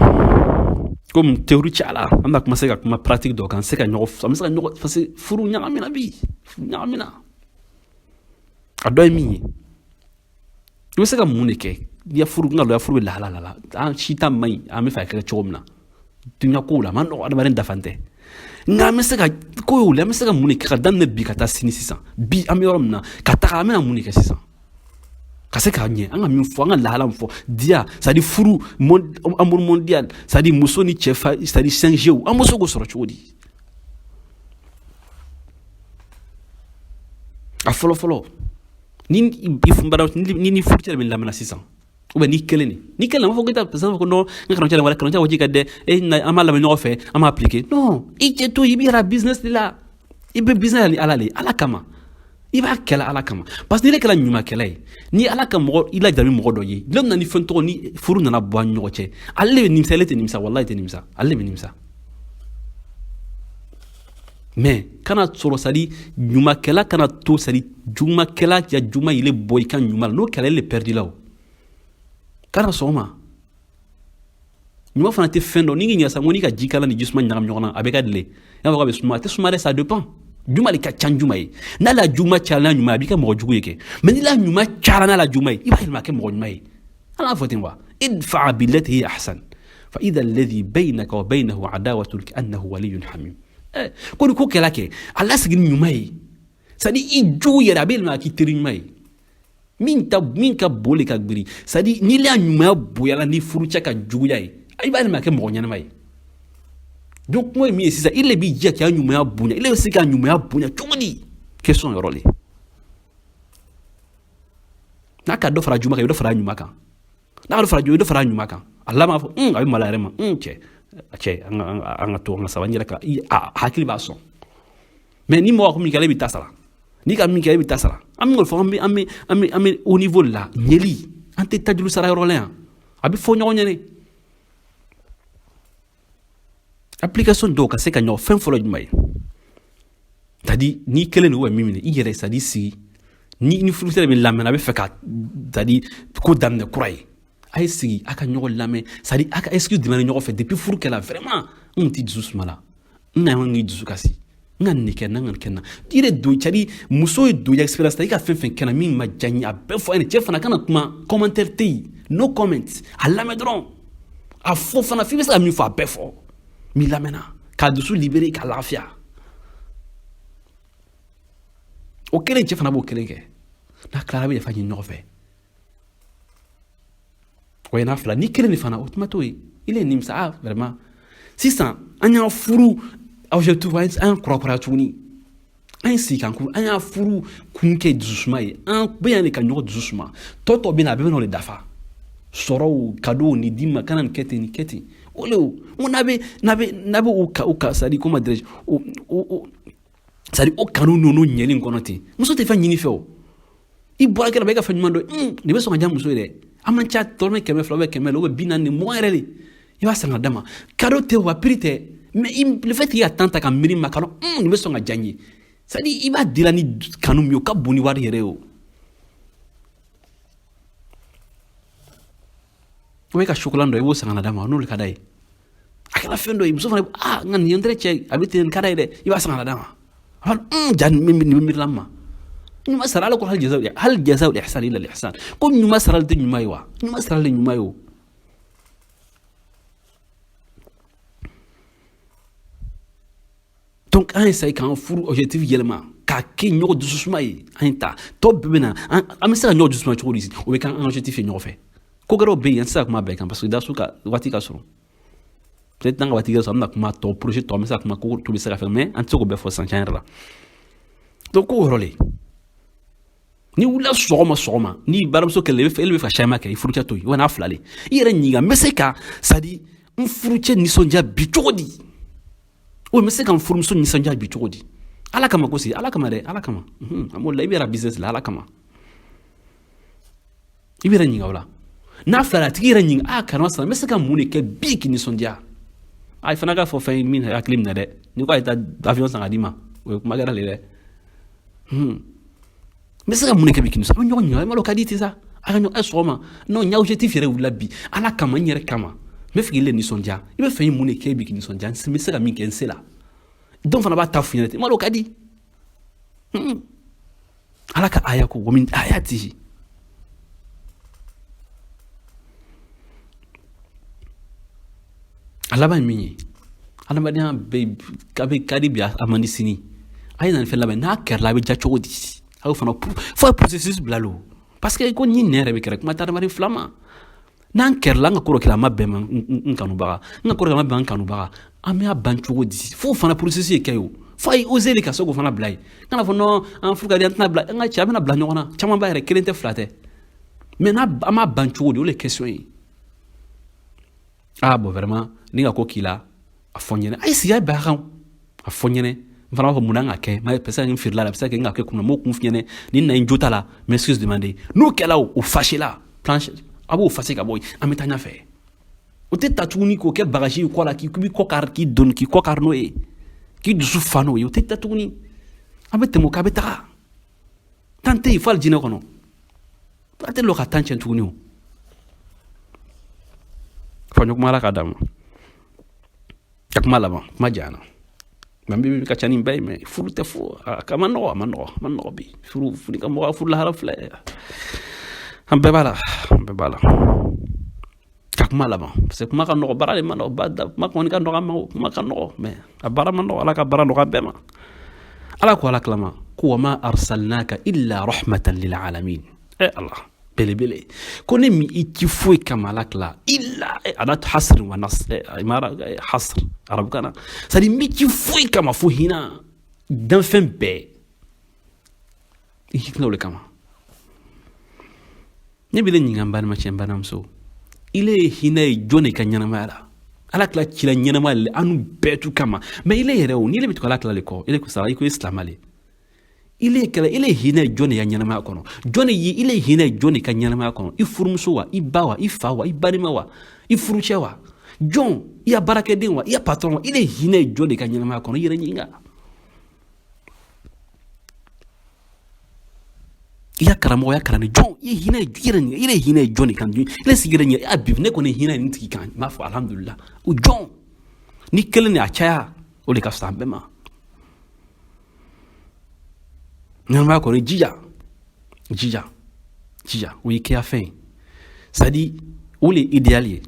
Komi théorie cayala, an bɛna commencer ka kuma pratique dɔ kan, se ka ɲɔgɔn, an bɛ se ka ɲɔgɔn, parce que furu ɲagamina bi, furu ɲagamina. A dɔ ye min ye, i bɛ se ka mun de kɛ n'i ya furu, n ka lɔ ya furu bɛ lahala la, an si ta man ɲi, an bɛ fɛ a kɛ cogo min na dunuya kow la, a man nɔgɔn, adamaden dafa tɛ. Nka an bɛ se ka ko y'o la, an bɛ se ka mun de kɛ ka daminɛ bi ka taa sini? Sisan bi an bɛ yɔrɔ min na ka taga, an bɛna mun de kɛ sisan ka se k'a ɲɛ? An ka min fɔ, an ka lahala min fɔ diya, c'est à dire furu amour mondial, c'est à dire muso ni cɛ fa, c'est à dire 5G, an bɛ se k'o sɔrɔ cogo di? A fɔlɔ fɔlɔ, ni i ni furucɛ de bɛ lamɛnna sisan, ou bien n'i kelen de, n'i kelen, b'a fɔ ko i ta, parce que ko non, n ka kanucɛ wala kanucɛ waji ka dɛ, e an b'a lamɛn ɲɔgɔn fɛ, an b'a appliquer. Non, i cɛ to, i b'i yɛrɛ business de la, i bɛ business ni Ala de ye, Ala kama i b'a kɛla, Ala kama, parce que n'i kɛra ɲumankɛla ye, ni Ala ka mɔgɔ i lajarabi mɔgɔ dɔ ye, don min na ni fɛn tɔgɔ ni furu nana bɔ an ɲɔgɔn cɛ, ale bɛ nimisa, ale tɛ nimisa, walahi tɛ nimisa, ale bɛ nimisa. Mais kana sɔrɔ, c'est à dire ɲumankɛla kana to, c'est à dire jugumakɛla ya juma ile bɔ i ka ɲuman la, n'o kɛra ile perdu la. O kana sɔn o ma. Ɲuman fana tɛ fɛn dɔn, n'i k'i ɲɛ sa, ko n'i ka ji kala ni ji suma ɲagami ɲɔgɔn na, a bɛ ka dile, i b'a fɔ k'a bɛ suma, a tɛ suma dɛ, ça dépend. Juma de ka ca juma ye, n'a la juma cayara n'a ɲuman ye, a b'i kɛ mɔgɔ jugu ye kɛ, mais n'i la ɲuman cayara n'a la juma ye, i b'a yɛlɛma kɛ mɔgɔ ɲuman ye. Ala b'a fɔ ten wa idfa billati hiya ahsan fa idha alladhi baynaka wa baynahu adawatun ka'annahu waliyyun hamim. Ko ni ko kɛla kɛ a lasigi ni ɲuman ye, c'est à dire i jugu yɛrɛ a bɛ yɛlɛma k'i teri ɲuman ye. Min ta min ka bon de ka girin, c'est à dire n'i la ɲumanya bonyala ni furucɛ ka juguya ye, i b'a yɛlɛma kɛ mɔgɔ ɲɛnama ye. Donc kuma ye min ye sisan, i le b'i jija k'i ka ɲumanya bonya. I le bɛ se ka ɲumanya bonya cogo di? Question yɔrɔ le. N'a ka dɔ fara juma kan, i bɛ dɔ fara ɲuman kan. N'a ka dɔ fara juma, i bɛ dɔ fara ɲuman kan. A laban b'a fɔ, a bɛ malo a yɛrɛ ma, cɛ cɛ, an ka to an ka sabali, n yɛrɛ ka a hakili b'a sɔn. Mais ni mɔgɔ ko min kɛ, ale b'i ta sara. N'i ka min kɛ, e bɛ ta sara. An bɛ fɔ, an bɛ au niveau la ɲɛli, an tɛ tajuru sara yɔrɔ la yan. A bɛ fɔ ɲɔgɔn ɲɛnɛ. Application dɔw ka se ka ɲɔgɔn fɛn fɔlɔ jumɛn ye? C'est à dire, n'i kelen don, min minɛ i yɛrɛ, c'est à dire sigi ni furusɛ bɛ lamɛn, a bɛ fɛ ka, c'est à dire, ko daminɛ kura ye, a ye sigi, a ka ɲɔgɔn lamɛn, c'est à dire a ka excuse demander ɲɔgɔn fɛ. Depuis furu kɛla, vraiment, n tun tɛ dusu suma la, n na k'i dusu kasi, n ka nin kɛ, n ka nin kɛ n na. I yɛrɛ don, c'est à dire muso ye don expérience ta, i ka fɛn fɛn kɛ na min ma diya n ye, a bɛɛ fɔ a ɲɛna. Cɛ fana kana kuma, commentaire tɛ yen, no comment. A lamɛn dɔrɔn, a fɔ fana f'i bɛ se ka min fɔ, a bɛɛ fɔ. Min lamɛnna k'a dusu libérer, k'a lafiya. O kelen, cɛ fana b'o kelen kɛ. N'a tilara, a bɛ yafa ɲini ɲɔgɔn fɛ. O ye n'a fila ni kelen de fana, o tuma t'o ye. Il est nimisa. Ah, vraiment, sisan an y'a furu objectif, an y'an kurakuraya tuguni, an ye sigi kan kuru, an y'a furu kun kɛ dususuma ye. An bɛ yan de ka ɲɔgɔn dusu suma. Tɔ tɔ bɛ na, a bɛɛ bɛ n'o de dafa. Sɔrɔw, cadeau, nin d'i ma, kana nin kɛ ten, nin kɛ ten. O le o, n ko n'a bɛ o ka, c'est à dire, comment dirais-je, o c'est à dire o kanu ninnu ɲɛli in kɔnɔ ten, muso tɛ fɛn ɲini fɛ. O i bɔra kɛnɛ ma, e ka fɛn ɲuman dɔ, nin bɛ sɔn ka diya muso ye dɛ. An man ca, dɔrɔmɛ 200 bɛ 100 la, ou 40, 20 yɛrɛ de, i b'a san ka d'a ma. Cadeau tɛ wa, prix tɛ, mais le fait qu'il ka temps ta ka miiri ma, ka dɔn, nin bɛ sɔn ka diya n ye, c'est à dire i b'a dila ni kanu min ye, o ka bon ni wari yɛrɛ ye. O bɛ ka chocolat dɔ, i b'o san ka na d'a ma, n'olu ka d'a ye. A kɛra fɛn dɔ ye, muso fana, ah, nka nin ye n tɛrɛ cɛ, a bɛ ten, nin ka d'a ye dɛ, i b'a san ka na d'a ma. A b'a ja, nin bɛ miiri la ma. Ɲuman sara, ala ko هل جزاء الإحسان إلا الإحسان. Ko ɲuman sarali tɛ ɲuman ye wa? Ɲuman sarali ɲuman ye o. Donc an essaye k'an furu objectif yɛlɛma k'a kɛ ɲɔgɔn dususuma ye. An ye ta tɔ bɛɛ bɛ na, an bɛ se ka ɲɔgɔn dususuma cogo di? O bɛ k'an objectif ye ɲɔgɔn fɛ. Ko wɛrɛw bɛ yen, an tɛ se ka kuma bɛɛ kan parce que dasu ka waati ka sɔrɔ. Peut-être n'an ka waati kɛ sɔrɔ, an bɛna kuma tɔ, projet tɔ, an bɛ se ka kuma ko to bɛ se ka fɛn, mais an tɛ se k'o bɛɛ fɔ sisan tiɲɛ yɛrɛ la. Donc ko yɔrɔ le, ni wulila sɔgɔma sɔgɔma, ni baramuso kɛlɛ, e bɛ fɛ ka changement kɛ i furucɛ to yen, wa n'a fila le, i yɛrɛ ɲininka: n bɛ se ka, c'est à dire, n furucɛ nisɔndiya bi cogo di? O n bɛ se ka n furumuso nisɔndiya bi cogo di? Ala kama ko sigi, Ala kama dɛ, Ala kama. An b'o la, i bɛ yɛrɛ business la, Ala kama. I bɛ yɛrɛ ɲininka o la. N'a fila la, a tigi yɛrɛ ɲininka: ah, karima sara, n bɛ se ka mun de kɛ bi k'i nisɔndiya? A fana k'a fɔ fɛn min hakili minɛ dɛ. N'i ko a ye taa avion san ka d'i ma, o ye kuma kɛra le dɛ. N bɛ se ka mun de kɛ bi k'i nisɔndiya? A bɛ ɲɔgɔn ɲininka, i m'a dɔn o ka di ten sa. A ka ɲɔgɔn sɔgɔma, non, n y'a objectif yɛrɛ wulila bi, Ala kama, n yɛrɛ kama, n bɛ fɛ k'i le nisɔndiya. I bɛ fɛ i mun de kɛ bi k'i nisɔndiya? N bɛ se ka min kɛ n se la. Dɔw fana b'a ta f'i ɲɛna ten, i m'a dɔn o ka di. Ala ka aya ko ومن آياته. A laban ye min ye, adamadenya bɛ a bɛ ka di bi, a man di sini. A ye na ni fɛn laban, n'a kɛra la, a bɛ ja cogo di? A y'o fana fo processus bila lo, parce que ko ni nɛn yɛrɛ bɛ kɛra, kuma tɛ adamaden fila ma. N'an kɛrɛla, an ka ko dɔ kɛra, a ma bɛn ma n kanubaga, n ka ko dɔ kɛra, a ma bɛn n kanubaga, an bɛ a ban cogo di? Fo fana processus ye kɛ o, fo a ye osé de ka se k'o fana bila yen. Kana fɔ non, an furu ka di, an tɛna bila an ka cɛ, an bɛna bila ɲɔgɔn na, caman b'a yɛrɛ, kelen tɛ, fila tɛ, mais n'a an b'a ban cogo di? O de ye question ye. Ah bon, vraiment, ni ka ko k'i la, a fɔ n ɲɛna, a ye sigi, a ye bɛn a kan, a fɔ n ɲɛna. N fana b'a fɔ mun na n ka kɛ, mais parce que n filila la, a bɛ se ka kɛ n ka kɛ kun na, n m'o kun f'i ɲɛna, ni na n jo t'a la, n m'excuse demander. N'o kɛla, o fâché la planche, a b'o fâché ka bɔ yen, an bɛ taa ɲɛfɛ. O tɛ ta tuguni k'o kɛ bagaji ye kɔ la, k'i b'i kɔ kari, k'i doni, k'i kɔ kari n'o ye, k'i dusu fa n'o ye, o tɛ ta tuguni. An bɛ tɛmɛ o kan, a bɛ taga tan tɛ yen fo alijinɛ kɔnɔ. A tɛ lɔ ka tan tiɲɛ tuguni. O fɔ ɲɔgɔn kuma, Ala k'a d'an ma. Ka kuma laban, kuma janyana mɛ, n bɛ ka ca ni bɛɛ ye, mais furu tɛ fo a ma nɔgɔ, a ma nɔgɔ, a ma nɔgɔ bi. Furu ka mɔgɔ furu lahara filɛ, an bɛɛ b'a la, an bɛɛ b'a la. Ka kuma laban, parce que kuma ka nɔgɔ, baara de ma nɔgɔ. Kuma kɔni ka nɔgɔ an ma, kuma ka nɔgɔ, mais a baara ma nɔgɔ. Ala ka baara nɔgɔ an bɛɛ ma. Ala ko, Ala kalama ko وما أرسلناك إلا رحمة للعالمين. Eh Allah. Belebele ko ne mi i ci foyi kama ala kila illa adat hasr wa nas imara hasr arabukan na, c'est à dire mi ci foyi kama fo hinɛ danfɛn bɛɛ, i hinɛ o de kama. Ne bɛ ne ɲininka, n balimacɛ, n balimamuso, ile ye hinɛ ye jɔn de ka ɲɛnamaya la? Ala kila cila ɲɛnamaya le an bɛɛ tu kama. Mais ile yɛrɛ o, ni ile bɛ tugu ala kila le kɔ, ile ko sara i ko i silamɛ le, ile kɛla ile hinɛ ye jɔn de ya ɲɛnamaya kɔnɔ? Jɔn de ye ile hinɛ ye jɔn de ka ɲɛnamaya kɔnɔ? I furumuso wa, i ba wa, i fa wa, i balima wa, i furucɛ wa, jɔn, i ya baarakɛden wa, i ya patron wa, ile hinɛ ye jɔn de ka ɲɛnamaya kɔnɔ? I yɛrɛ ɲininka. I ya karamɔgɔ, ya kalanden, jɔn i ye hinɛ ye? I yɛrɛ ɲininka, i yɛrɛ hinɛ ye jɔn de kan? I sigi yɛrɛ ɲininka. A bi ne kɔni hinɛ ye nin tigi kan, n b'a fɔ alhamdulillah. O jɔn ni kelen de a caya, o de ka fisa an bɛɛ ma ɲɛnamaya kɔnɔ. Jija, jija, jija, o y'i kɛya fɛn ye. C'est à dire o le ye idéal ye.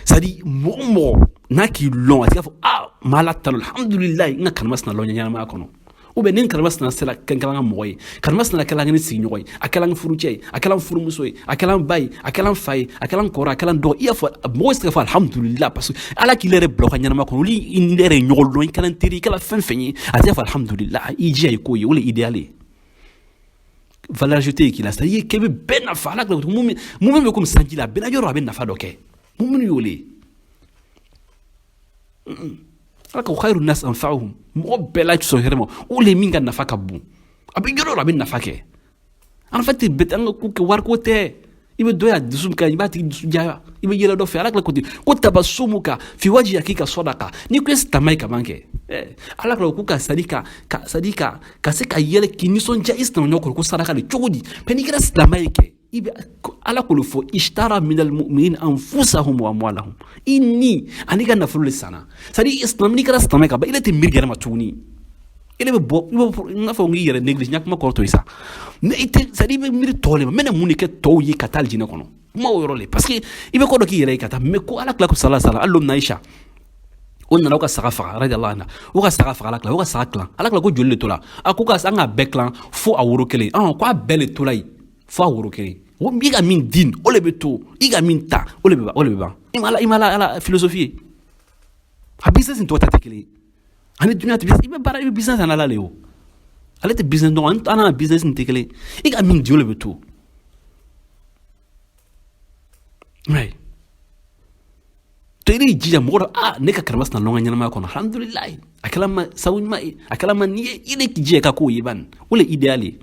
C'est à dire mɔgɔ o mɔgɔ n'a k'i lɔn, a t'i fɔ ah, ma ala talo, alhamdulilayi, n ka karamasina lɔn ɲɛnamaya kɔnɔ, ou bien ni karamasina sera kɛra n ka mɔgɔ ye, karamasina kɛra n sigiɲɔgɔn ye, a kɛra n furucɛ ye, a kɛra n furumuso ye, a kɛra n ba ye, a kɛra n fa ye, a kɛra n kɔrɔ, a kɛra n dɔgɔ, i y'a fɔ mɔgɔ tɛ se ka fɔ alhamdulillah, parce que ala k'i yɛrɛ bila o ka ɲɛnamaya kɔnɔ. Olu i yɛrɛ ye ɲɔgɔn dɔn, i kɛra n teri, i kɛra fɛn fɛn ye, a tɛ fɔ alhamdulillah. I jija i k'o ye, o le idéal ye. Valeur ajoutée k'i la, c'est à dire k'e bɛ bɛɛ nafa. Ala kila mun bɛ komi sanji la, a bɛnna yɔrɔ, a bɛ nafa dɔ kɛ. Mun y'o le ye? Ala ko khairu nas anfa'uhum, mɔgɔ bɛɛ la sɔn hɛrɛ ma, o le min ka nafa ka bon, a bɛ yɔrɔ a bɛ nafa kɛ. En fait bɛɛ an ka ko kɛ wariko tɛ. I bɛ dɔ y'a dusu ka, i b'a tigi dusu diya, i bɛ yɛlɛ dɔ fɛ. Ala ko ten ko tabassumuka fi wajhi akika sadaqa. N'i ko silamɛ ye kaban kɛ, ala ko ka sadi ka ka sadi ka se ka yɛlɛ k'i nisɔndiya i silamɛ kɔrɔ, ko saraka de. Cogo di? Mɛ n'i kɛra silamɛ ye kɛ, i bɛ ala k'o fɔ ishtara minal mu'minin anfusahum wa amwalahum, i ni ani ka nafolo de sanna. C'est à dire silamɛ, n'i kɛra silamɛ ka ban, i tɛ miiri yɛrɛ ma tuguni. I bɛ bɔ, i bɛ n b'a fɔ k'i yɛrɛ néglige, n ya kuma kɔrɔ to ye sa. Mais i tɛ, c'est à dire i bɛ miiri tɔw de ma, n bɛna mun de kɛ tɔw ye ka taa alijinɛ kɔnɔ? Kuma o yɔrɔ le, parce que i bɛ ko dɔ k'i yɛrɛ ye ka taa. Mais ko ala kila ko sala sala, hali don Aisha o nana, o ka saga faga, radiyallahu anha, o ka saga faga, ala kila o ka saga tilan. Ala kila ko joli de to la? A ko ka an ka bɛɛ tilan fo a woro kelen. Ko a bɛɛ le tola yen fo a woro kelen. O i ka min di, o le bɛ to, i ka min ta, o le bɛ ban, o le bɛ ban. I ma ala, i ma ala, ala philosophie ye. A business ni tɔw ta tɛ kelen ye. Ani dunuya tɛ, i bɛ baara, i bɛ business na ala le o, ale tɛ business dɔn, an n'a business ni tɛ kelen. I ka min di, o le bɛ to. Ouais. To i b'i jija mɔgɔ dɔ, ah, ne ka karamasina lɔn ka ɲɛnamaya kɔnɔ, alhamdulilayi, a kɛla ma sabu ɲuman ye, a kɛla ma nin ye, i de k'i jija i ka k'o ye bani, o le idéal ye.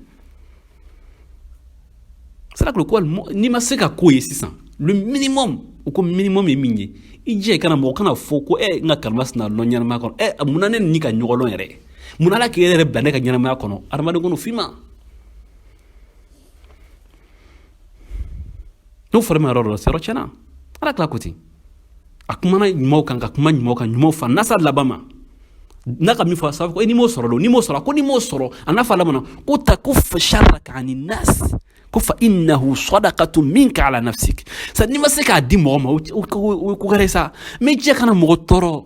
C'est ko n'i ma se ka k'o ye sisan, le minimum, o ko minimum ye min ye, i jija i kana mɔgɔ kana fɔ ko n ka karamasina lɔn ɲɛnamaya kɔnɔ. Munna ne ni ka ɲɔgɔn lɔn yɛrɛ? Munna ala k'e yɛrɛ bila ne ka ɲɛnamaya kɔnɔ? Adamaden kɔnɔ f'i ma n'o fɔra ma yɔrɔ dɔ la, yɔrɔ tiɲɛna. Ala tila ko ten, a kumana ɲumanw kan, ka kuma ɲumanw kan, ɲumanw fa nasa laban ma n'a ka min fɔ a ko n'i m'o sɔrɔ, n'i m'o sɔrɔ, ko n'i m'o sɔrɔ, a n'a fɔ laban na ko ta ko sharraka ani nas, ko fa innahu sadaqatu minka ala nafsik. Sa n'i ma se k'a di mɔgɔ ma, o ko wɛrɛ sa, mais jɛ kana mɔgɔ tɔɔrɔ.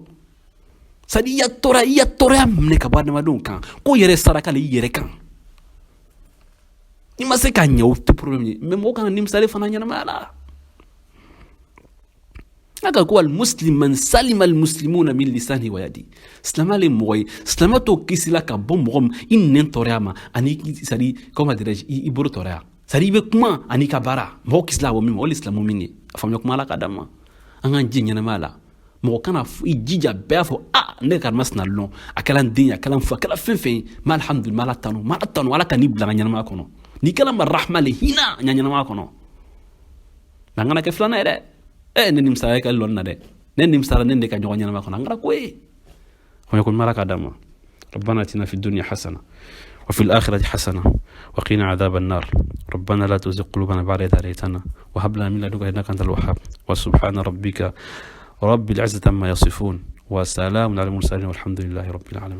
Sa i ya tɔɔrɔ, i ya tɔɔrɔya minɛ ka bɔ adamadenw kan, k'o yɛrɛ saraka le i yɛrɛ kan. N'i ma se k'a ɲɛ, o tɛ problème ye, mais mɔgɔ kana nimisali fana ɲɛnamaya la. Aka ko almuslim man salima almuslimuna min lisani wa yadi, silamɛ le mɔgɔ ye, silamɛ t'o kisila ka bɔ mɔgɔ ma i nɛn tɔɔrɔya ma, ani c'est à dire comment dirais-je, i bolo tɔɔrɔya. C'est à dire i bɛ kuma ani ka baara, mɔgɔ kisila ka bɔ min ma, o le silamɛ min ye. A faamuya kuma ala ka d'an ma, an k'an ji ɲɛnamaya la. Mɔgɔ kana i jija bɛɛ y'a fɔ ah, ne ka masina lɔn, a kɛla n den ye, a kɛla n fa, a kɛla fɛn fɛn ye, ma alhamdulillah, ma ala tanu, ma ala tanu, ala ka n'i bila n ka ɲɛnamaya kɔnɔ, n'i kɛla ma rahma le hinɛ n ka ɲɛnamaya kɔnɔ. Mɛ an kana kɛ filanan ye dɛ. Ne nimisara ka lɔn na dɛ, ne nimisara ne de ka ɲɔgɔn ɲɛnama kɔnɔ, an kɛra ko ye. Ko mara ka d'a ma. ربنا اتنا في الدنيا حسنه وفي الآخرة حسنة وقنا عذاب النار. ربنا لا تزغ قلوبنا بعد إذ هديتنا وهب لنا من لدنك إنك أنت الوهاب. وسبحان ربك رب العزة عما يصفون وسلام على المرسلين والحمد لله رب العالمين.